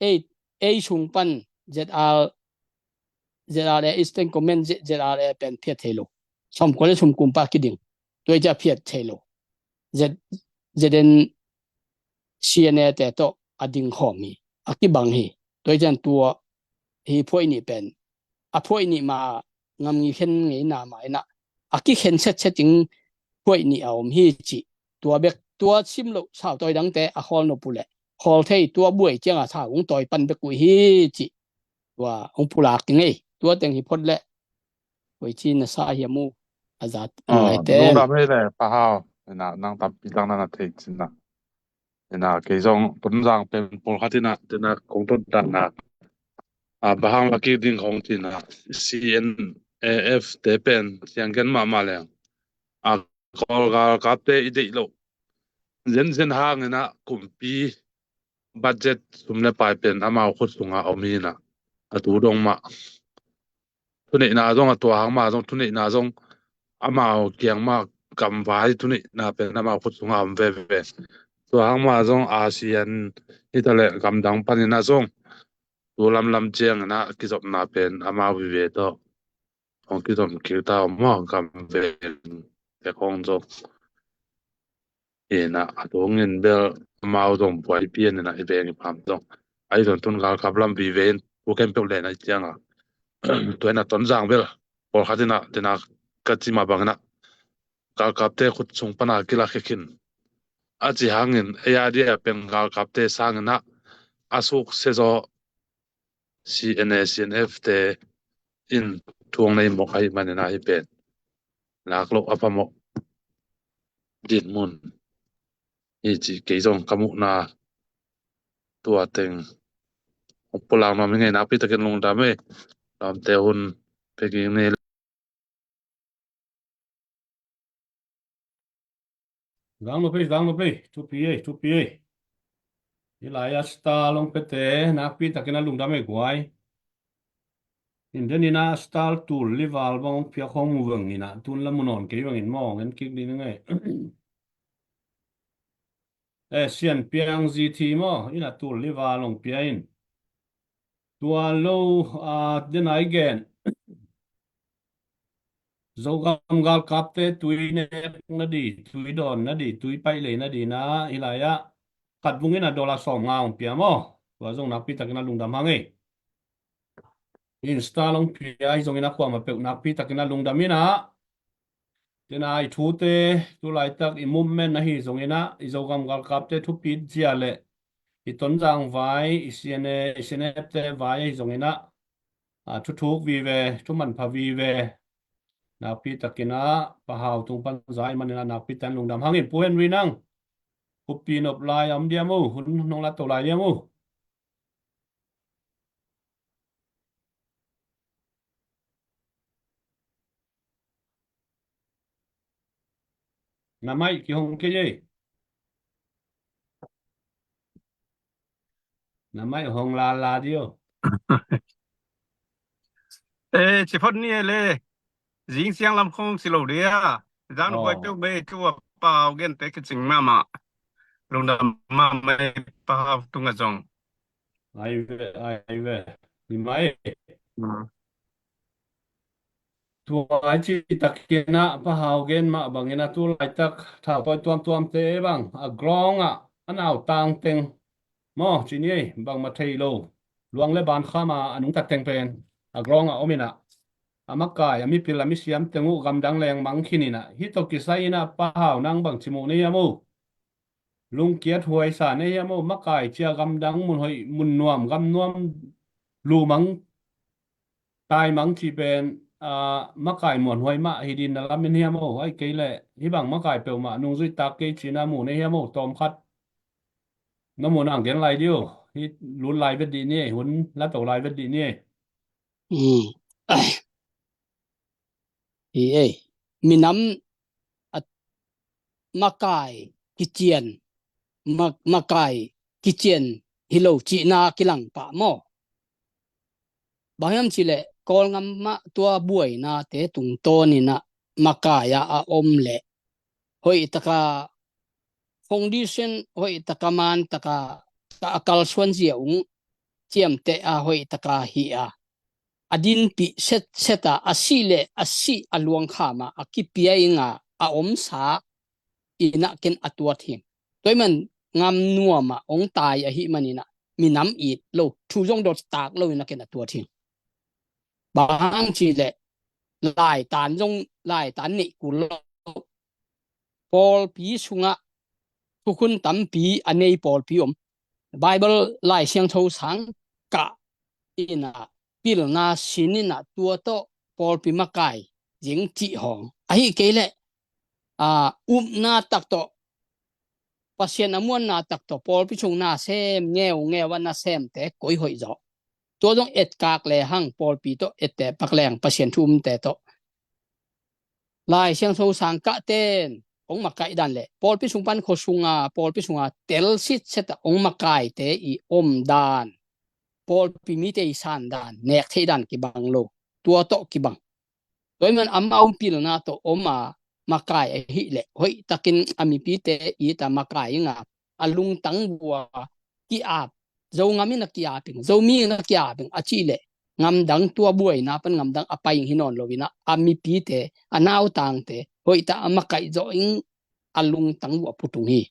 Ei, ei sung pan Z R, Z R A, Eastern Command, Z-, Z R A pen phiat thei lo. Sawmkua le sawmkua kum pa kiding. Tua i ciang phiat thei lo. Z-, Z N C N A te tawh a ding khawm hi. A kibang hi. Tua i ciang tua hi phuaih nih pen a phuaih nih ma ngam ngi khen ngeina ma in ah, a kikhen setset ing phuaih nih a om hi cih. Tua bek, tua sim loh sau tawi dangte a khawl nop uh leh khawl thei, tua buai ciang a sau hong tawi pan bek uh hi cih. Tua hong pulak ing ei. Tua teng hi phot leh koici na sa hiam uh a zat a ngaite. Lungdam ei leh Pa Hau, ina nang tampi tang na na thei cin ah. Ina kei zong Tonzang pen pawlkhat ina, ina kong tot dan a, a, bang hang la kik ding khong cin ah, C N A F te pen sianggen mahmah leng, a, Kawl galkapte i deih loh zenzen hang ina kumpi budget sum le pai pen amau khut sungah om hi ina, a tu dong mah thuneihna zong, a tua hang mah zong thuneihna zong, amau kiang mah gamvai thuneihna pen amau khut sungah om veve. Tua hang mah zong A S E A N hi ta leh gamdang panin ah zong tu lamlam ciangin ah kizopna pen amau vive tawh hong kizom kik ta om maw, gamveng te khong zong. Ina, a tungin bel amau zong buai pian ina, i veng i pham zong. Ahi zong tun galkap lam vive in thu khempeuh lehna i cianga. Tua ina Tonzang bel pawlkhat ina, tina ka ci mah bang ina, galkapte khut sung pana kilak hi khin a ci hangin, ei a dia pen galkapte sang ina a suk se zaw C N A, C N F te in thu hong nei mawk ahih manin ahi pen lak loh a phamawh dinmun hi ci kei zong ka muhna. Tua teng hong pulak nuam hi ngei, nakpi takin lungdam ei. Lawmte hun pia ging ni. Zang lo pei, zang lo pei, thupi ei, thupi ei. Hi lai a star long pete, nakpi takin a lungdam ei guai. In den in ah star tul li val bang hong pia khong mu veng in ah, tun la mu nawn kei veng in maw, ngen kik ding ngai. Eh, Sian Piang G T maw, in ah tul li val hong pia in. Tua lo, ah, den ai gen. Zogam galkapte tui nek na di, tui dawn na di, tui paih lei na di na, hi lai ah. Khat vung in ah dollar sawm nga hong pia maw. Tua zong nakpi takin ah lungdam hang ei. Insta long pia hi zongin ah kuamah peuh nakpi takin ah lungdam in ah. Tena i thute, tu laitak i movement ahi zongin ah, i Zogam galkapte thupit zia le i Tonzang vai, i C N A, i C N F te vai ahi zongin ah, a, thuthuk vive, thumanpha vive. Nakpi takin ah, Pa Hau tung pan zai manin ah nakpi takin lungdam hang in, Pu Henry nang. Kupi nop lai om diam uh, hun nong la to lai diam uh. Na maih kihong kei ei. Na maih hong lala dio. Eh, ci phot ni e le. Zing siang lam khong si lo dia. Zang nu boi peuh mei tua Pa Hau gen te kicing mama. Lungdam mama Pa Hau tunga zong. Ai ve, ai ve. Ni mai. Tua ai ci takin ah Pa Hau gen mah bangin ah tu laitak thau tawi tuamtuam te bang a grong ah a nau tang teng maw ci ni ei, bangmah thei lo. Luang le ban khama a nungta teng pen a grong ah om in ah, a makai a mipil a misiam teng uh gamdang leng mang khin in ah, hi tawh kisai in ah Pa Hau nang bang ci mu nei hiam uh? Lungkiat huaisa nei hiam uh? Makai cia gamdang mun hoih mun nuam gam nuam lu mang tai mang ci pen, a, makai muanhuai mah hi din na lam in hiam uh? Ai kei leh hi bang makai peuhmah nungzuih tak kei ci na mu nei hiam uh? Tawm khat na mu nang gen lai di uh. Hi lut lai vet dih ni ei, hun la to lai vet dih ni ei. Hi ei, minam a makai kician, ma-, makai kician hi lo cihna kilang pah maw? Bang hiam cih leh Kawlngam mah tua buaina te tungtawn in ah makai ah a om leh hoih taka foundation, hoih taka man taka a kalsuan zia ung ciamteh a hoih taka hi a, a dinpih setset a, a sih le a sih a luangkham a, a kipia ing a, a omsa in ah ken a tuat hing. Tua hi man ngam nuam ah hong tai ahih manin ah minam it lo, thu zong dot tak lo in ah ken a tuat hing. Bang hang cih leh laitan zong, laitan neih kul lo. Pawlpi sungah thukhun tampi a nei pawlpi om. Bible Lai Siangtho sang kah in ah pilna sin in ah tua tawh pawlpi makai zing cih hawng. Ahi kei leh, a, upna tak tawh, Pasian a muanna tak tawh pawlpi sung nasem, ngeungeu a nasemte koi hoih zaw. Tua zong etkak le hang pawlpi tawh etteh pak leng Pasian thu umte tawh. Lai Siangtho sang kah ten hong makaih dan le pawlpi sung pan khua sunga, pawlpi sunga tel sitset a hong makaite i om dan, pawlpi mite i san dan, nek theih dan kibang lo. Tua tawh kibang. Tua hi man amau pilna tawh om a makai ahih leh hoih takin a mipite it a makai ing a, a lungtang vua ki-ap, Zongam in a ki-ap ing, Zomi in a ki-ap ing a cih leh ngamdang tua buaina pan ngamdang a pai ing hi nawn lo in ah, a mipite, a nautangte hoih tak a makaih zawh ing a lungtang vua putung hi.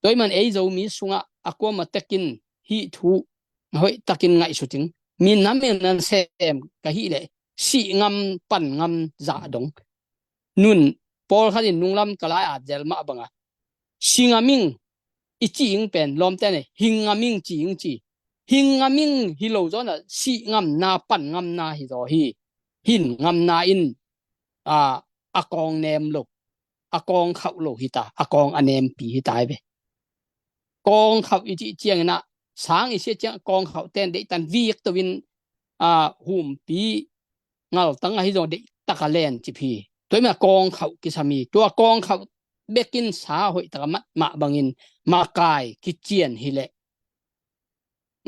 Tua hi man ei Zomi sungah a kuamah tekin hih thu hoih takin ngaihsut ing. Minam in a sem ka hih leh sih ngam pan ngam zah dong. Nun pawlkhat in nunglam ka lai at zel mah banga si ngam ing i ci ing pen lawmte ne hing ngam ing ci ing ci. Hing ngam ing hi lo zawn a sih ngamna pan ngamna hi zaw hi. Hin ngamna in, a, a kawng nem lo, a kawng khauh lo hi ta, a kawng a nempi hi ta hi ve. Kawng khauh i cih ciangin ah, sang i siat ciang kawng khauh ten deihtan vik to in, a, humpi ngaltang ahi zong deih taka len cip hi. Tua hi mah kawng khauh kisam hi. Tua kawng khauh bekin sa hoih taka mat mah bangin makai kician hi leh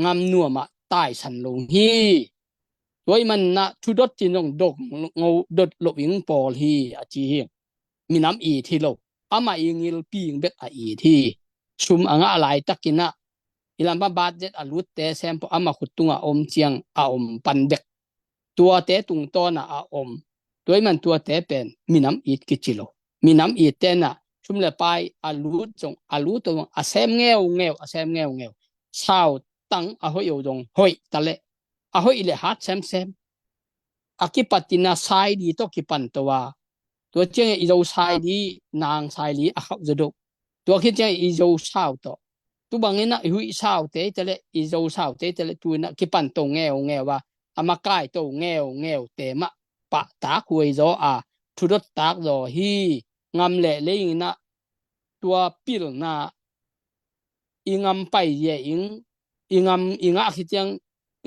ngam nuam ah taisan lo hi. Tua ahih manin ah thudot cin zong dot ngo dot lo ing pawl hi a ci hi. Minam it hi lo. Amah i ngilpi ing bek a it hi. Sum a ngah laitakin ah i lam pan budget a lutte sem pawh amah khut tungah om ciang a om pan bek. Tuate tungtawn ah a om. Tua ahih man tuate pen minam it kici lo. Minam it ten ah sum le pai a lut zong a lut zong a sem ngeungeu a sem ngeungeu. Sau tang a hoih o zong hoih ta leh a hoih le hat semsem. A kipatin ah saidi tawh kipan to a. Tua ciangin i zo saidi nang saidi a khauh zaw deuh. Tua khit ciangin i zo sau tawh. Tu bangin ah i huih saute te leh i zo saute te leh tu in ah kipan to ngeungeu a. A makai to ngeungeu te mah pahtak huai zaw a thudot tak zaw hi. Ngam leh lei in ah tua pilna i ngam pai ye ing i ngam i ngah khit ciang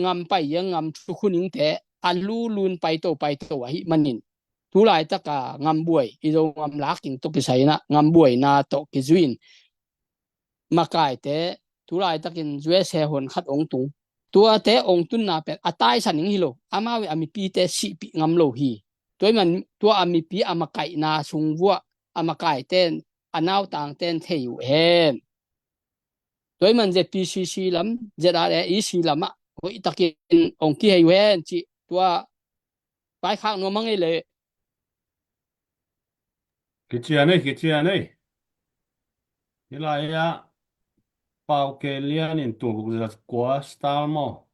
ngam pai ye ngam thukhun ing te a lulun pai to pai to ahih manin tu laitak a ngam buai i zo ngam lak ing tawh kisai in ah ngam buaina tawh kizui in makaite tu laitakin U S A hon khat ong tung. Tuate ong tunna pen a taisan ing hi lo. Amau i a mipite sihpih ngam lo hi. Tua ahih man tua a mipi a makaihna sung vuah a makaite a nautangte in thei uh hen. Tua ahih man Z P C C lam Z R A E C lamah hoihtakin ong kihei uh hen cih tua vaikhak nuam a ngei leh. Kician ei, kician ei. Hi lai ah Pau Kei Lian in tul guk za kua star maw?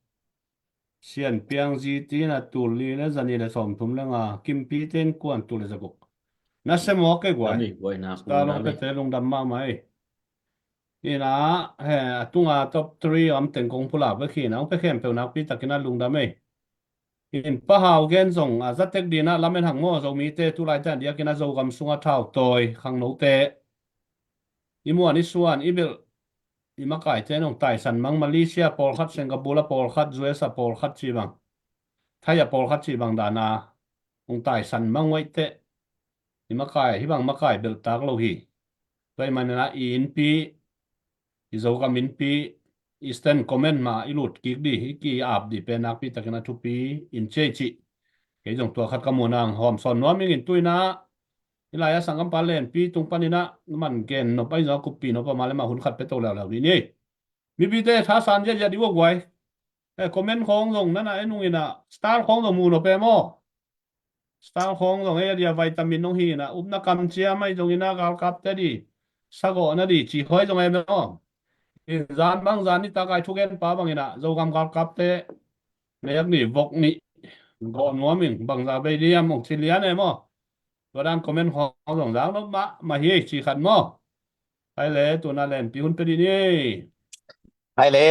Sian Piang Zi Ti in a tul li le za ni le sawmthum le nga, Kimpi Ten Kuan tul le za guk. Na se maw kei guai. Star lawng pete lungdam mahmah ei. Ina he a tunga top three om teng kong phulak vek hi na, ong pe khempeuh nakpi takin a lungdam ei. In Pa Hau gen zong a zatek dina lamen hang maw, Zomite tu laite an diakin a Zogam sunga thau tawi khangnote i muan i suan i belh i makaite nong taisan mang, Malaysia pawlkhat, Singapore a pawlkhat, U S a pawlkhat ci bang, Thai a pawlkhat ci bang dana ong taisan mang uaite. I makai hi bang makai belhtak lo hi. Tua ahih manin ah i innpi i Zogam innpi Eastern Command mah i lut kik di, i ki-ap di pen nakpi takin a thupi in ci ei cih. Kei zong tua khat ka muh nang hawm sawn nuam ing in tu in ah i lai a sanggampa lenpi tung panin ah man gen nop ahi zong a kuppi nop a mah le mah hun khat pe to leuleu dih ni. Mipite thasan ziahziah di uh a guai. Eh, comment khawng zong nana en ung in ah star khawng zong mu nop e maw? Star khawng zong ei a dia vitamin hong hi in ah upna kamciam ahi zong in ah galkapte di sagawhna di ci huai zong ei maw? In zan bang zan nitak ai thugenpa bang in ah Zogam galkapte nek ni vok ni gawh nuam in bangza bei diam hong ci lian e maw? Tua dan comment khawng zong zang nop mahmah hi ei ci khat maw? Hai le tuna lenpi hun pe di ni. Hai le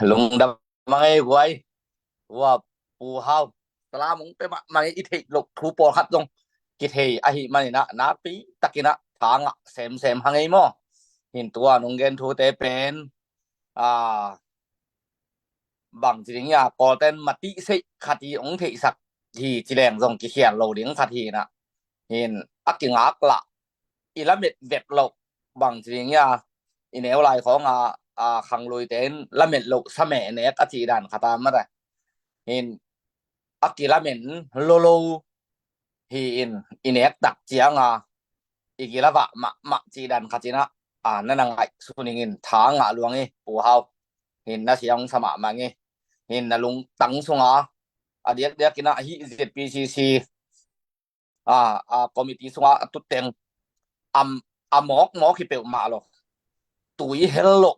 lungdam a ngei guai. Ua Pu Hau, salam ong pe mahmah ing, i theih loh thu pawlkhat zong kithei ahih manin ah nakpi takin ah tha ngah semsem hang ei maw? Hin tua nong gen thute pen a bang ci ding ia, Kawlten matih seih khat hi ong theihsak hi ci leng zong kikhial lo ding khat hi in ah. Hin a kingak lah i lamet vet loh bang ci ding ia, i neu lai khawng a, a khangluite in lamet loh sameh nek a cih dan khat a mata. Hin a kilamen lolo hi in i nek tak ciang a i kilavah mahmah cih dan khat in ah, a, na na ngaihsun ing in tha ngah luang i Pu Hau. Hin na siang sa mahmah ing i hin na lungtang sunga a diakdiak in ah hih Z P C C a, a committee sunga a tutteng a, a mawkmawk hi peuhmah lo. Tui hel loh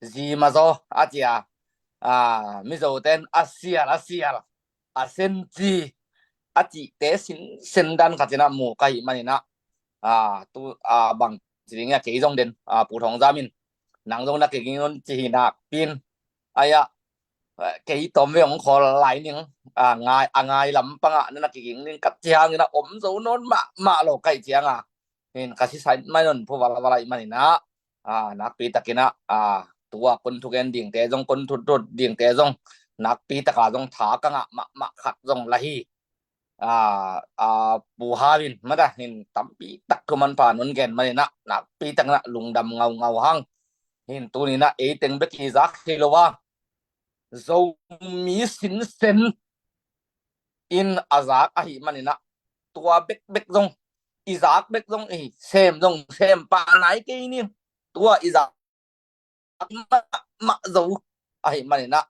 zi mazaw a cia, a, Mizoten a sial a sial a senci a cihte sinsen dan khat in ah mu ka hih manin ah, a, tu, a, bang ci ding ia, kei zong den, a, Pu Thawng Zam in nang zong na kiging un ci hi nakpi in ai ah, kei tawm ve hong khawl lai ning, a ngai, a ngai lampang ah na na kiging ning ka ci hangin ah om zo nawn mahmah lo ka hih ciang a hin ka sisai mai nawn phu valval ahih manin ah, a, nakpi takin ah, a, tua kon thugen dingte zong, kon thudot dingte zong nakpi taka zong tha ka ngah mahmah khat zong la hi. A, a, Pu Hau in mata hin tampi tak thu manpha non gen manin ah nakpi takin ah lungdam ngaungau hang. Hin tuni in ah ei teng bek hi zak hi lo a, Zomi sinsen in a zak ahih manin ah, tua bekbek zong, i zak bek zong, i sem zong sem pah nai kei ni. Tua i zak mahmah zo ahih manin ah,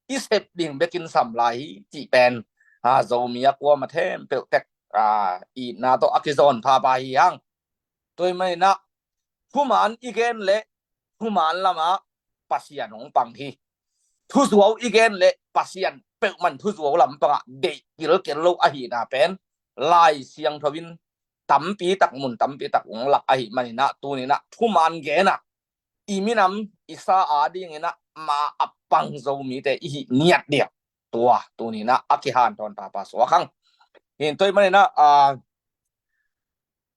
i sep ding bekin sam lai hi cih pen, a, Zomi a kuama thempeuh tek, a, itna tawh a kizawn phapha hi hang. Tua ahih manin ah, thuman i gen leh thuman lamah Pasian hong pang hi. Thuzuau i gen leh Pasian peuhmah thuzuau lam pangah deih kilkel lo ahihna pen Lai Siangtho in tampi tak, mun tampi tak hong lak ahih manin ah, tuni-in ah thuman gen ah, i minam i sa adingin ah ma a pang Zomite i hih ngiat ding, tua tuni-in ah a kihanthawn phapha suak hang. Hi in, tua ahih manin ah, a,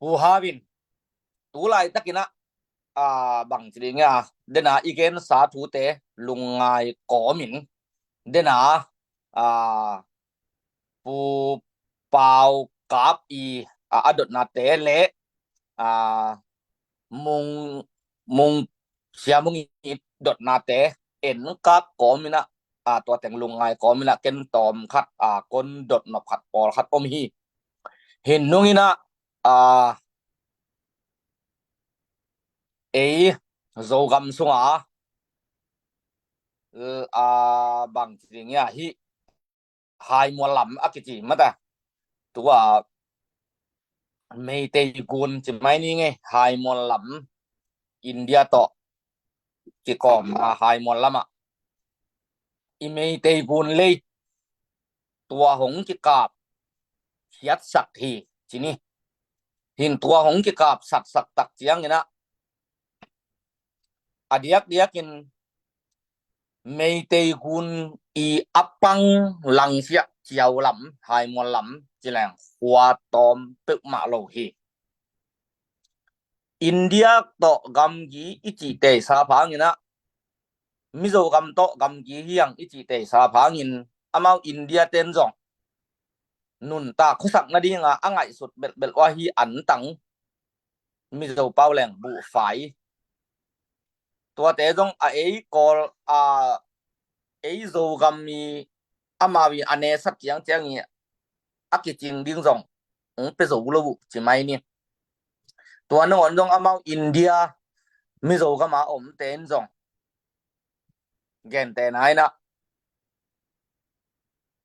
Pu Hau in, tu laitakin ah, a, bangci ding a, den a i gensa thute lungngai kawmin, den a, a, Pu Pau Kap i, a, a dotnate leh, a, Mung, Mung, Sia Mung i dotnate en kap kawmin ah, a, tua teng lungngai kawmin ah, ken tawm khat, a, kon dot nop khat, pawl khat om hi. Hi in, nungin ah, a, ei Zogam sunga, a, bangci ding a, hih Haimual lam a kici mah ta. Tua Meitei gun ci mai ni ngei, Haimual lam, India tawh kikawm a Haimual lamah i Meitei gun lei tua hong kikap hiatsak hi ci ni. Hi in, tua hong kikap satsak tak ciangin ah, a diakdiakin Meitei gun i a pang Langsiah ciau lam, Haimual lam ci leng khua tawm peuhmah lo hi. India tawh gamgi i cih teisa phangin ah, Mizo gam tawh gamgi hi hang i cih teisa phangin, amau India ten zong nuntak khuasak nadinga a ngaihsut belhbelh uh ahi antang Mizo pau leng buhfai. Tuate zong a ei Kawl, a ei Zogam i amau i a nesak ciangciang i a kicing ding zong hong pia zo lo uh ci mai ni. Tua nangawn zong amau India Mizo gama omte in zong gentehna in ah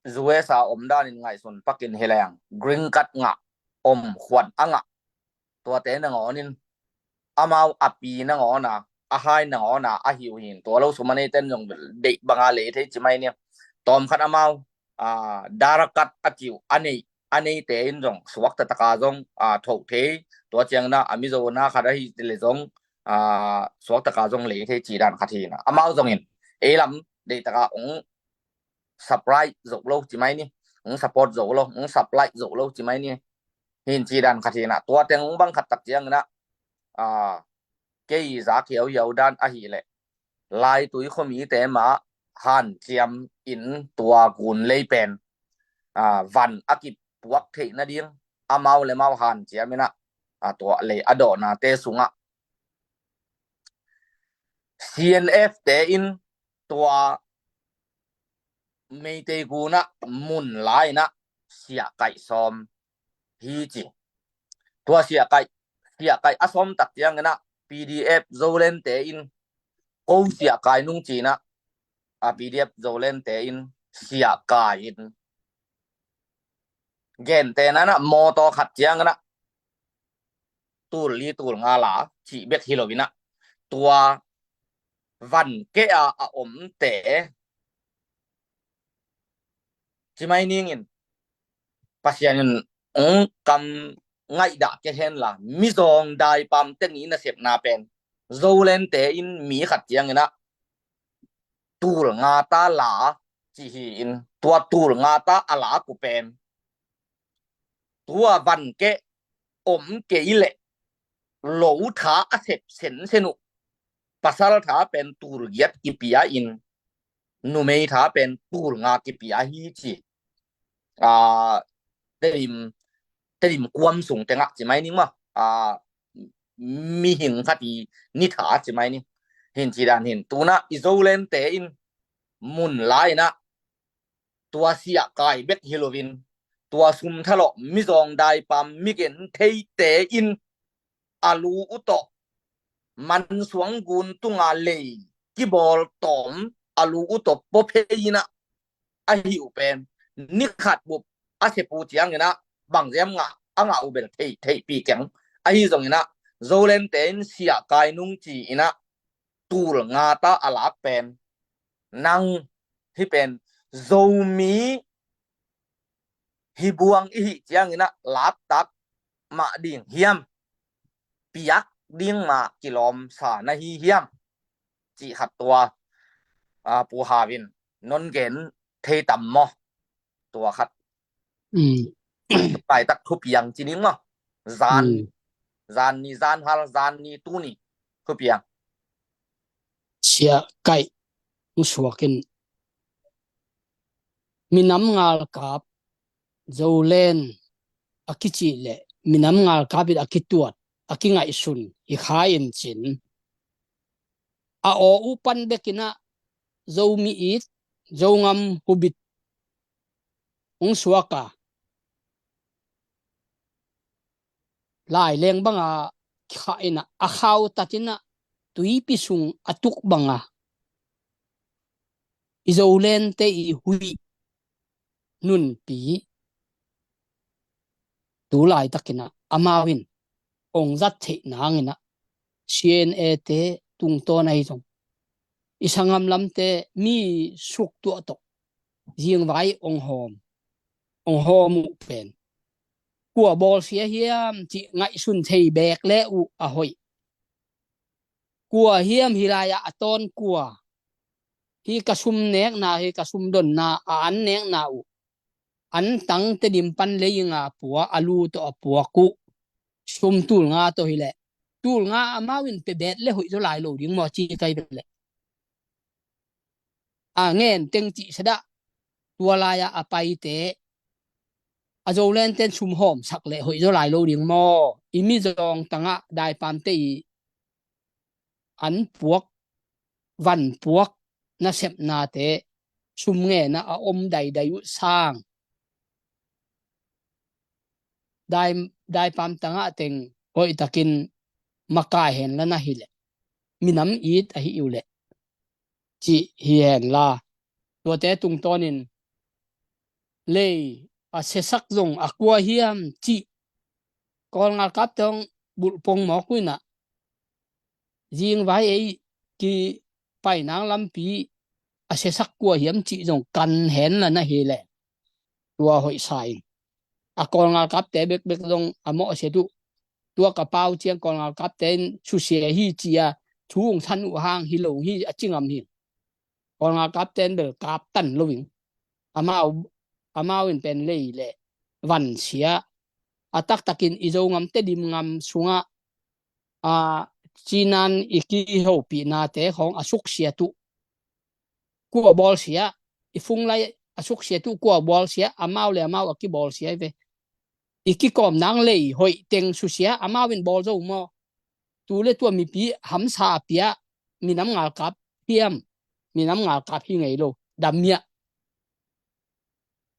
U S A omdan in ngaihsun pakin hi leng green card ngah, om khuan a ngah, tuate nangawn in amau a pi nangawn a, a hai nangawn a ahi uh hi in, tua lo sum a neite in zong deih banga lei thei ci mai ni. Tawmkhat amau, a, darakat a ci uh a neih, a neite in zong suakta taka zong, a, thoh thei. Tua ciangin ah a Mizo na khat ahi leh zong, a, suaktaka zong lei thei ci dan khat hi in ah, amau zongin ei lam deihtaka hong supply zo lo ci mai ni, hong support zo lo, hong supply zo lo ci mai ni. Hi in ci dan khat hi in ah, tua teng hong bang khat tak ciangin ah, a, kei zak hiauhiau dan ahih leh, Laitui khuamite mah hanciam in tua gun lei pen, a, van a kipuak theih nading amau le mau hanciam in ah, a, tua lei a dawhnate sungah C N F te in tua Meitei gun ah mun la in ah siahkaih sawm hi ci. Tua siahkaih, siahkaih a sawm tak ciangin ah P D F Zolandte in ko siahkai nung ci in ah, a, P D F Zolandte in siahkai in gentehna in ah mawtaw khat ciangin ah tul li tul nga la cih bek hi lo in ah, tua van keh a a omte ci mai ning in, Pasian in hong kam ngaihdah kei hen la, mizawng daipam teng i nasepna pen Zolandte in mi khat ciangin ah tul nga ta la ci hi in, tua tul nga ta a la ku pen tua van keh om kei leh lo tha a sep sensen uh, pasal tha pen tul giat kipia in, numei tha pen tul nga kipia hi ci. A, Tedim, Tedim kuam sung tengah ci mai ning maw, a, mihing khat i ni tha ci mai ning. Hi in ci dan hi in, tu in ah i Zolandte in mun la in ah tua siahkai bek hi lo in, tua sum thalawh mizawng daipam migen theite in a lu uh tawh mansuang gun tunga lei kibawl tawm a lu uh tawh pua phei in ah, ahi uh pen ni khat bup a sepu ciangin ah bangziam ngah a ngah uh bel thei theihpih keng. Ahi zongin ah Zolente in siah kai nung ci-in ah tul nga ta a lak pen, nang hih pen Zomi hi buang i hih ciangin ah laktak mah ding hiam, piak ding mah kilawmsa na hi hiam, cih khat tua, a, Pu Hau in non gen thei tam maw? Tua khat. Mm. Laitak thupiang ci ning maw? Zan, mm, zan ni, zan hal, zan ni, tuni thupiang. Siah kaih hong suak in, minam ngalkap, Zoland a kicih le minam ngalkap in a kituat, a kingaihsun hi kha in cin, a aw uh pan bek in ah Zomi it, Zongam hubit hong suak a, laileng banga khah in ah, a khautat in ah, tuipi sung a tuk banga i Zolente i huih nunpi tu laitakin ah amau in ong zat theih nangin ah, C N A te tungtawn ahi zong, i sanggam lamte mi suk tuah tawh zingvai ong hawm, ong hawm uh pen, kua bawlsia hiam cih ngaihsun thei beek le uh a hoih. Kua hiam hih lai-ah a tawn kua, hih ka sum nekna, hih ka sum donna, a an nekna uh, an tang Tedim pan lei nga pua, a lu tawh a puak uh sum tul nga tawh hileh, tul nga amau in pia bet le hoih zaw lai lo ding maw, ci kai bet leh. A ngen teng cih sadah, tua lai-ah a paite, a Zolandten sum hawmsak leh hoih zaw lai lo ding maw? I mizawng tangah daipamte i an puak, van puak nasepnate sum ngenah a om daidai uh sang, dai, daipam tangah teng hoihtakin makai hen la na hileh, minam it ahi uh leh, cih hi hen la. Tuate tungtawnin lei a siasak zong a kua hiam cih Kawl ngalkapte hong bulh pong mawk uh in ah, zingvai ei kipai nang lampi a siasak kua hiam cih zong kan hen la na hileh, tua hoih sa ing. A Kawl ngalkapte bekbek zong a mawhsiat uh, tua ka pau ciang Kawl ngalkapte in susia hi ci-a thu ong san uh hang hi lo hi a ci ngam hi. Kawl ngalkapte in bel kap tan lo ing. Amau, amau in pen lei le van sia, a taktakin i Zongam Tedim ngam sungah, a, cinan i kihopihnate khawng a suksiat uh kua bawlsia, i funglai a suksiat uh kua bawlsia, amau le amau a kibawlsia hi ve. I kikawm nang lei hoih teng susia, amau in bawl zo maw? Tu le tua mipi hamsa a pia, minam ngalkap hiam, minam ngalkap hi ngei lo, dam miah,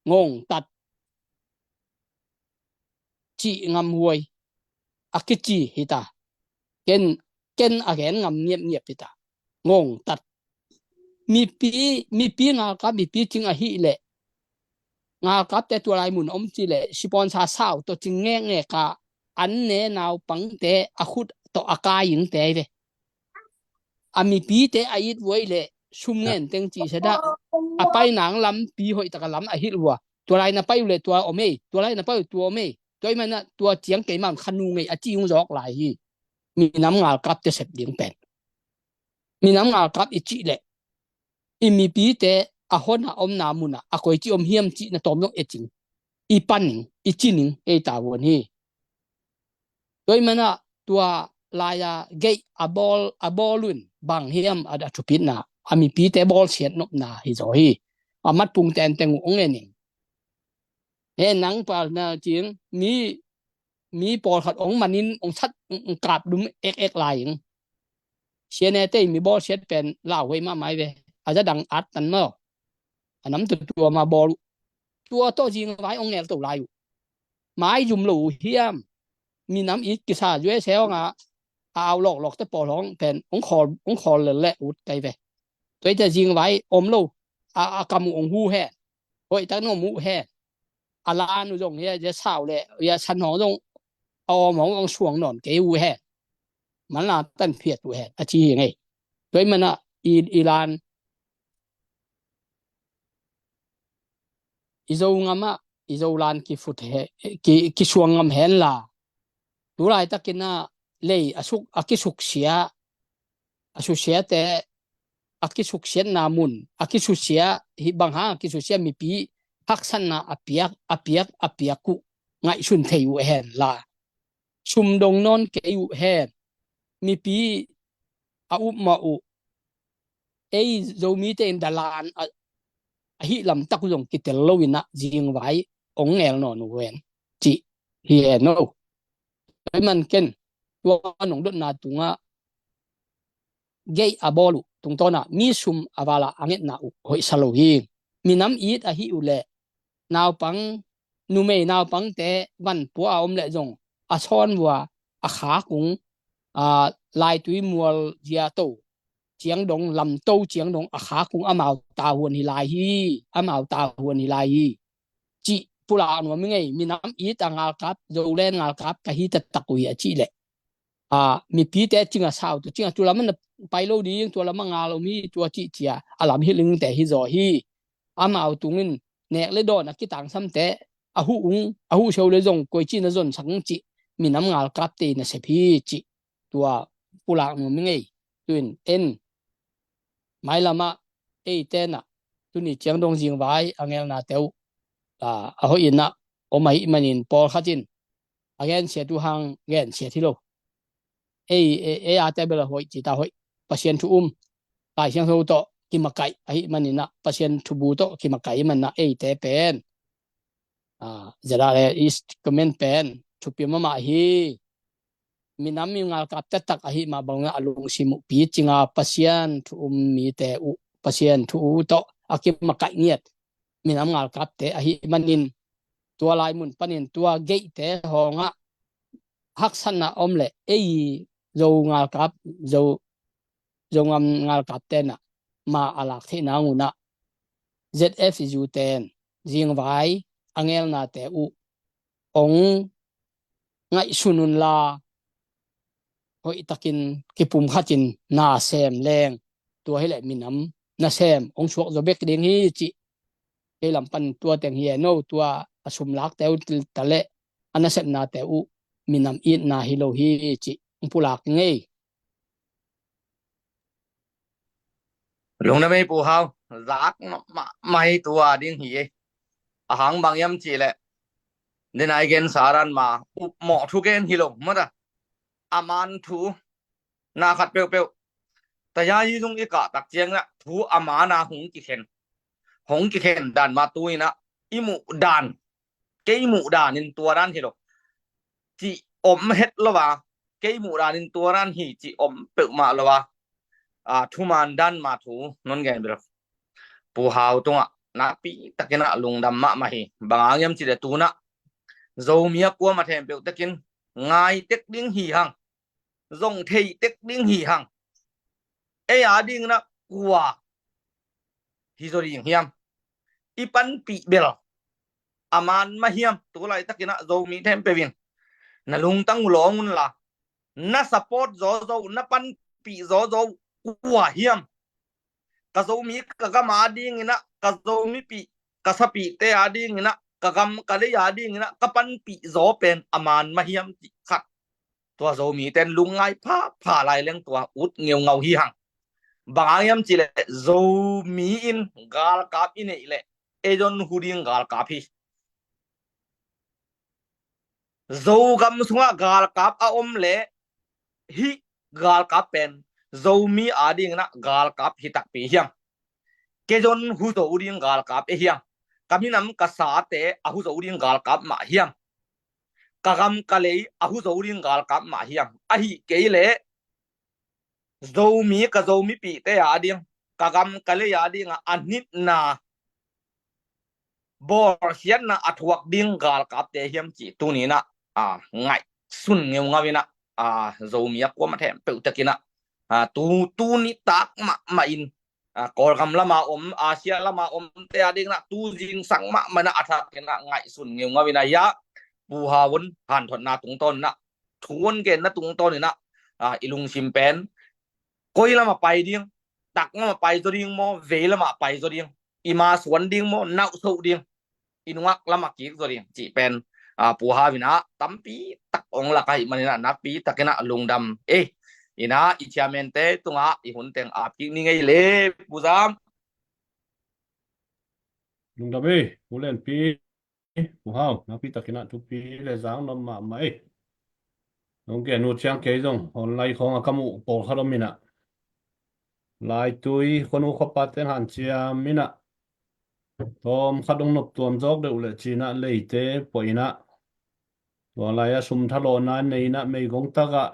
ngongtat, cih ngamhuai a kici hi ta. Ken, ken a gen ngam ngiapngiap hi ta. Ngongtat. Mipi, mipi ngalkap, mipi cing ahih leh, ngalkapte tua lai mun om ci leh, sipawnsa sau tawh cing ngekngek a, an ne naupangte a khut tawh a kai ingte hi ve. A mipite a it vuai leh sum ngen teng ci sadah, a pai nang lampi hoih taka lam a hilh vua. Tua lai na pai uh leh tua om ei, tua lai na pai uh tua om ei. Tua ih manah tua ciang keimah kha nu ngei a ci ung zawk lai hi. Minam ngalkapte sep ding pen, minam ngalkap i cih leh, i mipite a hon a omna munah a koici om hiam cih na tawm zong e cing, i pan ing, i cin ing, ei tavuan hi. Tua ih manah tua lai-a geih a bawl, a bawl un bang hiam a, a thupitna, a mipite bawlsiat nopna hi zaw hi. A matpung tenteng uh ong en ing. He nang palna cing, mi, mi pawlkhat ong manin ong sat, ong, ong kap dum ekek lai ing. C N A te i mi bawlsiat pen lauhuai mahmah hi ve. A za dang at tan maw? A nam tutua ma bawl uh. Tua tawh zingvai ong ngelto lai uh. Maizum lo uh hiam? Minam it kisa U S A hong a, a au lawklawk te pawl hong pen ong khawl, ong khawl lel le ut kai ve. Tua ite zingvai om lo. A, a kam uh ong hu hen. Hoih tak na om uh hen. A lan uh zong hia, hia sau le hia san hong zong a om hong ong suang nawn kei uh hen. Manla tan phiat uh hen a ci hi ngei. Tua i mana i, i lan i Zo ngam ah i Zo lan kifut he, ki, kisuang ngam hen la. Tulai takin a lei a suk, a kisuksia, a susiate, a kisuksiatna mun, a kisusia, hi bang hang a kisusia mipi haksatna a piak, a piak, a piak uh ngaihsun thei uh hen la. Sum dong nawn kei uh hen. Mipi a upmawh uh. Ei Zomite in dalan a, a hih lamtak uh zong kitel lo in a zingvai ong ngel nawn uh hen. Cih hi hen no. Tua i man ken tua nong dotna tungah geih a bawl uh tungtawn ah mi sum a val ah a ngetna uh hoihsa lo hi. Minam it a hih uh leh naupang, numei naupangte vanpua a om leh zong a sawn vua a khak ung, a, laitui mual zia to ciang dong, lam to ciang dong a khak ung amau tahuan hi lai hi, amau tahuan hi lai hi. Cih pulak nuam i ngei, minam it a ngalkap, Zoland ngalkap ka hi taktak uh hi a cih leh. A, mipite cing a sau tu, cing a tu lam a na pai lo ding, tua lam a ngal om hi, tua cih cia, a lam hi ling te hi zaw hi. Amau tungin nek le dawn a kitangsamte a huh ung, a huh sio le zong koi cin a zon sak ung cih minam ngalkapte in a sep hi cih tua pulak nuam i ngei. Tuin en mailamah eite na tuni ciang dong zingvai a ngelnate uh, a, a hoih in a om ahih manin pawlkhat in a gensiat uh hang gensiat hi lo. Ei, ei, ei a te bel a hoih ci ta hoih. Pasian thu um. Lai Siangtho tawh kimakaih ahih manin a Pasian thubu tawh kimakaih ahih manin a eite pen, a, Z R A East comment pen thupi mahmah hi. Minam mi ngalkap taktak ahih mah bangin a lungsim uh picing a Pasian thu um mite uh, Pasian thu uh tawh a kimakaih ngiat minam ngalkapte ahih manin tua lai mun panin tua geihte hong ah haksatna om leh ei Zo ngalkap, Zo, Zo ngam ngalkapte na ma a lak theihna ngun ah Z F U ten zingvai a ngelnate uh ong ngaihsun unla hoih takin kipum khatin na sem leng tua hileh minam nasem ong suak zaw bek ding hi cih kei lam pan tua teng hi e no, tua a sum lakte uh ta leh a nasepnate uh minam itna hi lo hi cih ong pulak ngei. Lungdam ei Pu Hau, zak mahmah hi tua ding hi ei. A hang bang hiam cih leh, den a i gen sa dan ma, upmawh thu gen hi lo mata. A man thu na khat peuhpeuh. Taya i zung i kah tak ciang na thu a man a hong kikhen. Hong kikhen dan ma tu in a i muh dan, kei muh dan in tua dan hi lo cih om het lo a, kei muh dan in tua dan hi cih om peuhmah lo a, a, thuman dan ma thu non gen bel Pu Hau tungah nakpi takin a lungdam mahmah hi. Bang hang hiam cih leh tu in a Zomi a kuamah thempeuh takin ngai tek ding hi hang, zong thei tek ding hi hang. Ei a ding in a kua hi zaw ding hiam? I panpih bel a man mah hiam? Tu laitakin a Zomi thempeuh in na lungtang uh lawng unla, na support zawzaw, na panpih zawzaw uh kua hiam? Ka Zomi ka gam a ding in a, ka Zomipih, ka sapihte a ding in a, ka gam ka lei a ding in a ka panpih zaw pen a man mah hiam cih khat tua Zomite in lungngai phapha lai leng tua ut ngeungau hi hang. Bang hang hiam cih leh Zomi in galkap i neih leh ei zong hu ding galkap hi. Zogam sungah galkap a om leh hih galkap pen Zomi a ding in a galkap hi takpi hiam? Kei zong hu zo ding galkap e hiam? Ka minam ka sate a hu zo ding galkap mah hiam? Ka gam ka lei a hu zo ding galkap mah hiam? Ahih kei leh Zomi, ka Zomipihte a ding, ka gam ka lei a ding a, a nitna bawlsiatna a thuak ding galkapte hiam cih tuni in ah, a, ngaihsun ngeungau in ah, a, Zomi a kuamah khempeuh takin ah, a, tu, tu nitak mahmah in, a, Kawlgam lama om, Asia lama omte a dingin ah tu zingsang mahmah in ah a thakin ah ngaihsun ngeungau in ah, hiah Pu Hau un hanthotna tungtawn in ah, thu hong genna tungtawn in ah, a, i lungsim pen koi lamah pai ding, tak lamah pai zaw ding maw, vei lamah pai zaw ding, i masuan ding maw, nauhsoh ding, i nungak lamah kik zaw ding cih pen, a, Pu Hau in ah tampi tak hong lak ahih manin ah nakpi takin ah lungdam ei. In ah i chairman-te tungah i hun teng ap kik ni ngei le, Pu Zam. Lungdam ei, Pu Lenpi, Pu Hau, nakpi takin ah thupi le zang nuam mahmah ei. Nong gen uh ciang kei zong online khawng ah ka muh pawlkhat om in ah, laitui khuanu khuapate'n hanciam in ah, tawmkhat hong noptuam zawk deuh leh ci-in ah leite puah in ah, tua lai-ah sum thalawhna nei in ah meigong tak ah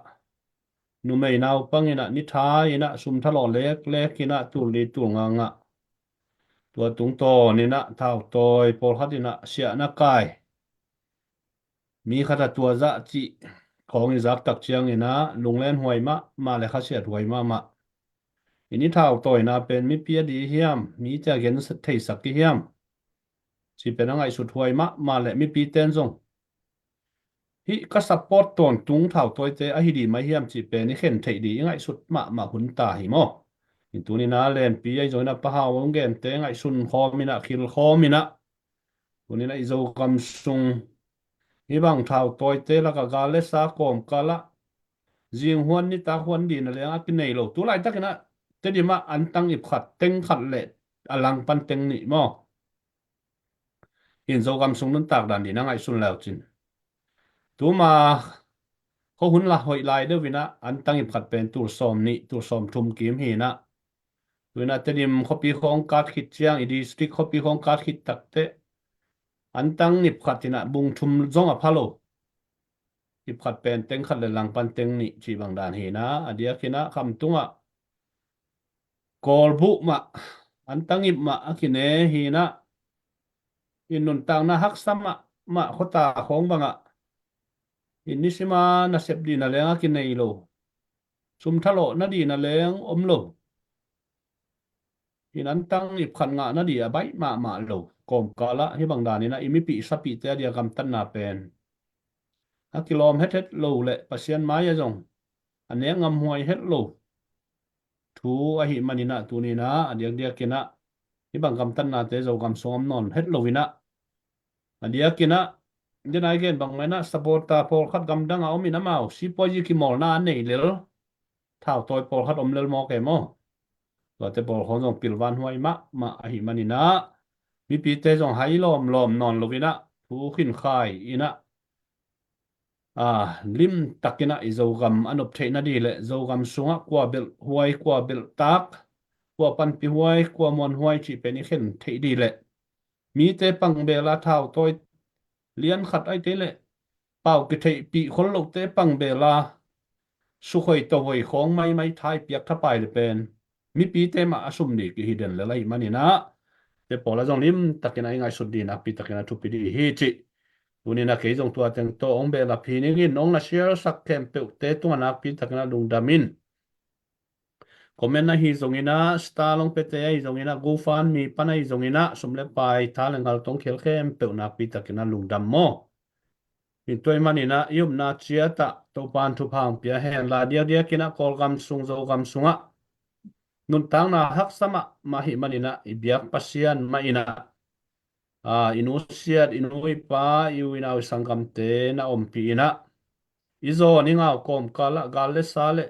numei naupang in ah nitha in ah sum thalawh leklek in ah tul li tul nga ngah. Tua tungtawn in ah thautawi pawlkhat in ah siahna kai, mi khat a tua zah cih khawng i zak tak ciangin ah lunglen huai mahmah le khasiat huai mahmah. I ni thautawina pen mipi a di hiam, mite a gen theisak i hiam cih pen a ngaihsut huai mahmah le mipite'n zong hih ka support tawntung thautawite ahi di mai hiam cih pen i khen theih di i ngaihsut mahmah hun ta hi maw. Hi tuni-in ah Lenpi ahi zongin ah Pa Hau hong gente ngaihsun khawm in ah, khil khawm in ah, tuni-in ah i Zogam sung hih bang thautawite lakah gal le sa kawmkal ah zing huan nitak huan dihna leng a kinei lo. Tu laitakin ah Tedim ah antang ip khat, teng khat le a langpan teng nih maw, hi in Zogam sung nuntak dan ding a ngaihsun le uh cin. Tuma khuahun la hoih lai deuh in ah antang ip khat pen tul sawm nih, tul sawm thum kim hi in ah, tu-in ah Tedim khuapi khawng kat khit ciang, i district khuapi khawng kat khit takteh antang ip khat in ah bung thum zong a pha lo. Ip khat pen teng khat le langpan teng nih cih bang dan hi in ah, a diakin ah Khamtung ah Kawlbuh mah, antang ip mah a kine hi in ah, i nuntakna haksa mahmah khuata khawng bangah i nisim a nasep dihna leng a kinei lo, sum thalawhna dihna leng om lo. Hi in antang ip khat ngahna dih a baih mahmah lo. Kawmkal ah hih bang dan in ah i mipih sapihte a dia gamtatna pen a kilawm hethet lo le Pasian mai ah zong a nek ngamhuai het lo thu ahih manin ah, tuni-in ah a diakdiakin ah hih bang gamtatnate Zogam sung om nawn het lo in ah, a diakin ah, den a i gen bang mah in ah supporter pawlkhat gamdang a om in, amau sipuazi kimawlna a nei lel, thautawi pawlkhat om lel mawk e maw. Tuate pawl khawng zong pilvan huai mahmah ahih manin ah mipite zong hai lawmlawm nawn lo in ah, thu khinkhai in ah, a, limtakin ah i Zogam a nop theihna dih le Zogam sungah kua belh huai, kua belh tak, kua panpih huai, kua muan huai cih pen i khen theih dih le mite pangbel a thautawi lian khat ahi kei le pau kitheihpih khol lote pangbel a sukhoih tohoih khawng maimai thai piak thapai le pen mipite mah a sum dih kihi den lel ahih manin ah, te pawl a zong limtakin ah i ngaihsut dih nakpi takin ah thupi dih hi cih. Tuni-in ah kei zong tua teng tawh hong behlap hi ning in, hong na share sak khempeuhte tungah nakpi takin ah lungdam in. Comment ahi zongin ah, star hong piate ahi zongin ah, GoFundMe pan ahi zongin ah, sum le pai, tha le ngal tawh hong khel khempeuh nakpi takin ah lungdam maw. Hi tua ahih manin ah i upna ciat ah Topa'n thupha hong pia hen la, diakdiakin ah Kawlgam sung, Zogam sungah nuntakna haksa mahmah ahih manin ah i biak Pasian mah in ah, a, i nusiat, i nu i pa, i u i nau, i sanggamte na ompih in ah, i zawn i ngau kawmkal ah gal le sa le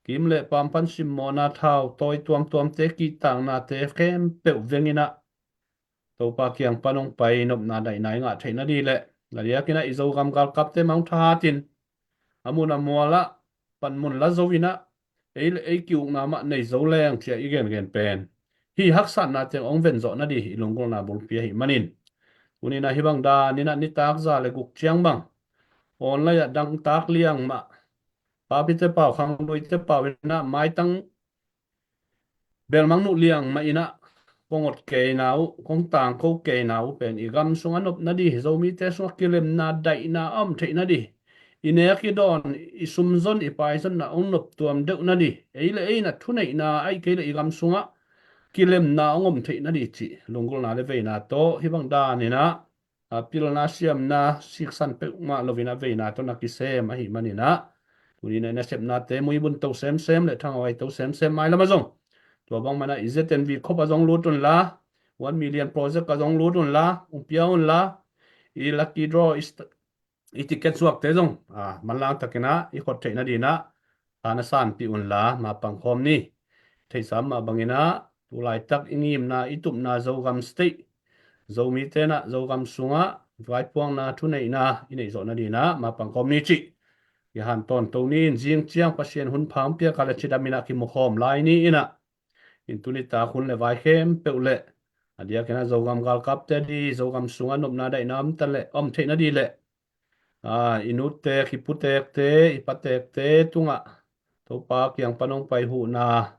kim le pam pan simmawhna, thautawi tuamtuamte, kihtaknate khempeuh veng in ah Topa kiang pan hong pai nopna daihna i ngah theihna dih le, a diakin ah i Zogam galkapte mah hong thahat in a mun a mual ah panmun la zo in ah, ei le ei ki-ukna mah nei zo leng, ci-a i gengen pen hih haksatna teng hong ven zawh nadih i lunggulhna bulpi ahih manin, tuni-in ah hih bang danin ah nitak za le guk ciang bang online ah dangtak liang mah, papite pau, khangluite pau in ah maitang belmang nuh liang mah in ah kong ot keina uh, kong tangko keina uh pen i gam sungah nopna dih, Zomite sungah kilemna daihna a om theihna dih, i nek i dawn, i sumzon i paizonna hong noptuam deuhna dih, ei le ei in a thuneihna ahih kei leh i gam sungah kilemna hong om theihna dih cih lunggulhna le veina tawh hih bang danin ah, a, pilna siamna siksan peuhmah loin a veina tawh na kisem ahih manin ah, tuni-in ah i nasepnate Muibun to semsem le Thangawai to semsem mailam ah zong, tua bang man ah i Z N V khop ah zong lut unla, One Million Project ah zong lut unla, hong pia unla, i lucky draw, i st-, i ticket suakte zong, a, manlang takin ah i khot theihna dingin ah tha na sanpih unla, ma pangkhawm ni. Theihsa mah bangin ah, tu laitak i ngimna, i tupna Zogam State, Zomite in ah Zogam sungah vaipuakna, thuneihna i neih zawhna dingin ah ma pangkhawm ni cih i han tawntung ni. In zing ciang Pasian hun pha hong piak a le cidamin ah kimukhawm lai ni in ah, in tuni tak hun le vai khempeuh le, a diakin ah Zogam galkapte dih, Zogam sungah nopna daihna om ta le, om theihna dih le, a, i nute, i putekte, i patekte tungah Topa kiang pan hong pai huhna,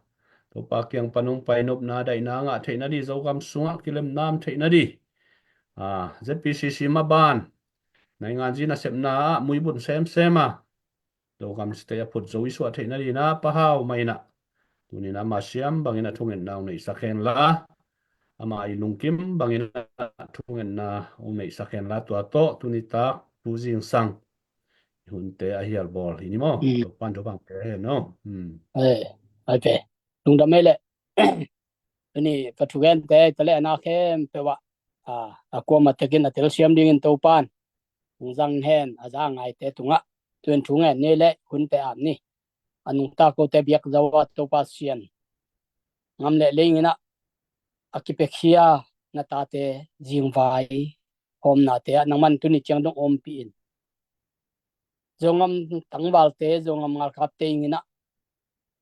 Topa kiang pan hong pai nopna daihna ngah theihna dih, Zogam sungah kilemna om theihna dih, a, Z P C C maban, naingan zi nasepna ah Muibun semsem a, Zogam State a phut zo i suah theihna dingin ah Pa Hau mah in ah, tuni-in ah ama siam bangin ah thungetna hong neihsak henla, ama i lungkim bangin ah thungetna hong neihsak henla, tua tawh tuni tak tu zingsang i hunte a hial bawl hi ni maw. Mm. Topan thupha hong pia hen aw. Mm. Eh, ai pe. Lungdam ei le. Tuni ka thugente, ka le a na khempeuh ah, a, a kuamah tekin a telsiam dingin Topan hong zang hen, a za a ngaite tungah. Tu-in thungen ni le hun pe ap ni. A nungta kote biak zo a Topa Sian, ngam le leingin ah a kipiakhia na tate zingvai hawmnate ah nangman tuni ciang dong ompih in. Zogam tangvalte, Zogam galkapte ingin ah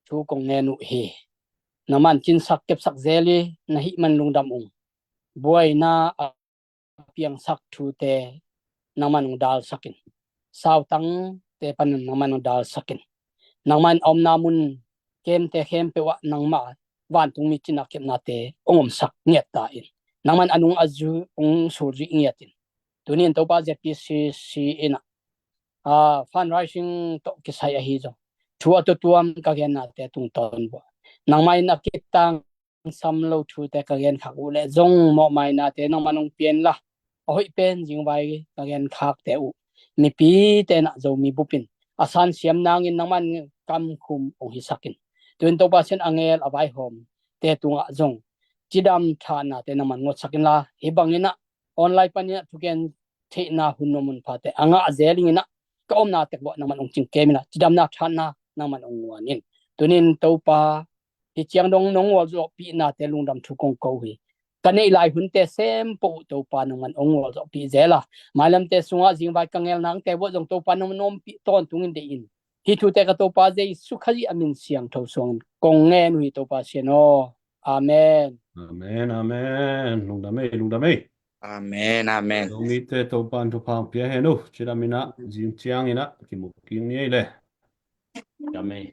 thu kong ngen uh hi. Nangman cinsak kepsak zel i na hih man lungdam ung. Buaina a piangsak thute nangman hong dalsak in. Sautangte panin nangman hong dalsak in. Nangman a omna mun kemte khempeuh ah nangmah vantungmi cina kepnate hong omsak ngiat ta in. Nangman a nung a zu hong sulzui ngiat in. Tuni-in Topa Z P C C in ah, a, fundraising tawh kisai ahi zong, thu a tutuam ka gennate tungtawn bua, nangmah in a kitang sam lo thute ka genkhak uh leh zong mawhmainate nangman hong pia inla, a hoih pen zingvai ka genkhakte uh mipite in ah Zomi bupin a sansiam nangin nangman kamkhum hong hisak in. Tu-in Topa Sian, a ngel a vaihawmte tungah zong cidam thahatnate nangman ngawtsak inla, hih bangin ah online panin ah thugen theihna hun nuam hun phate a ngah zel ingin ah, ka omna tek uah nangman hong cingkem inla, cidamna thahatna nangman hong nguan in. Tuni-in Topa, hih ciang dong nong gualzawhpihnate lungdam thu kong ko hi. Ka neih lai hunte sempoh uh Topa nangman hong gualzawhpih zel a, mailamte sungah zingvai ka ngel nangte uah zong Topa nangman ompih tawntung in deih in. Hih thute ka Topa Jesu Khazih a min siangtho suangin kong ngen uh hi Topa Sian aw. Amen. Amen, amen. Lungdam ei, lungdam ei. Amen, amen. Zomite Topan thupha hong pia hen uh. Cidam in ah, zing ciangin ah kimu kik ni ei le. Amen.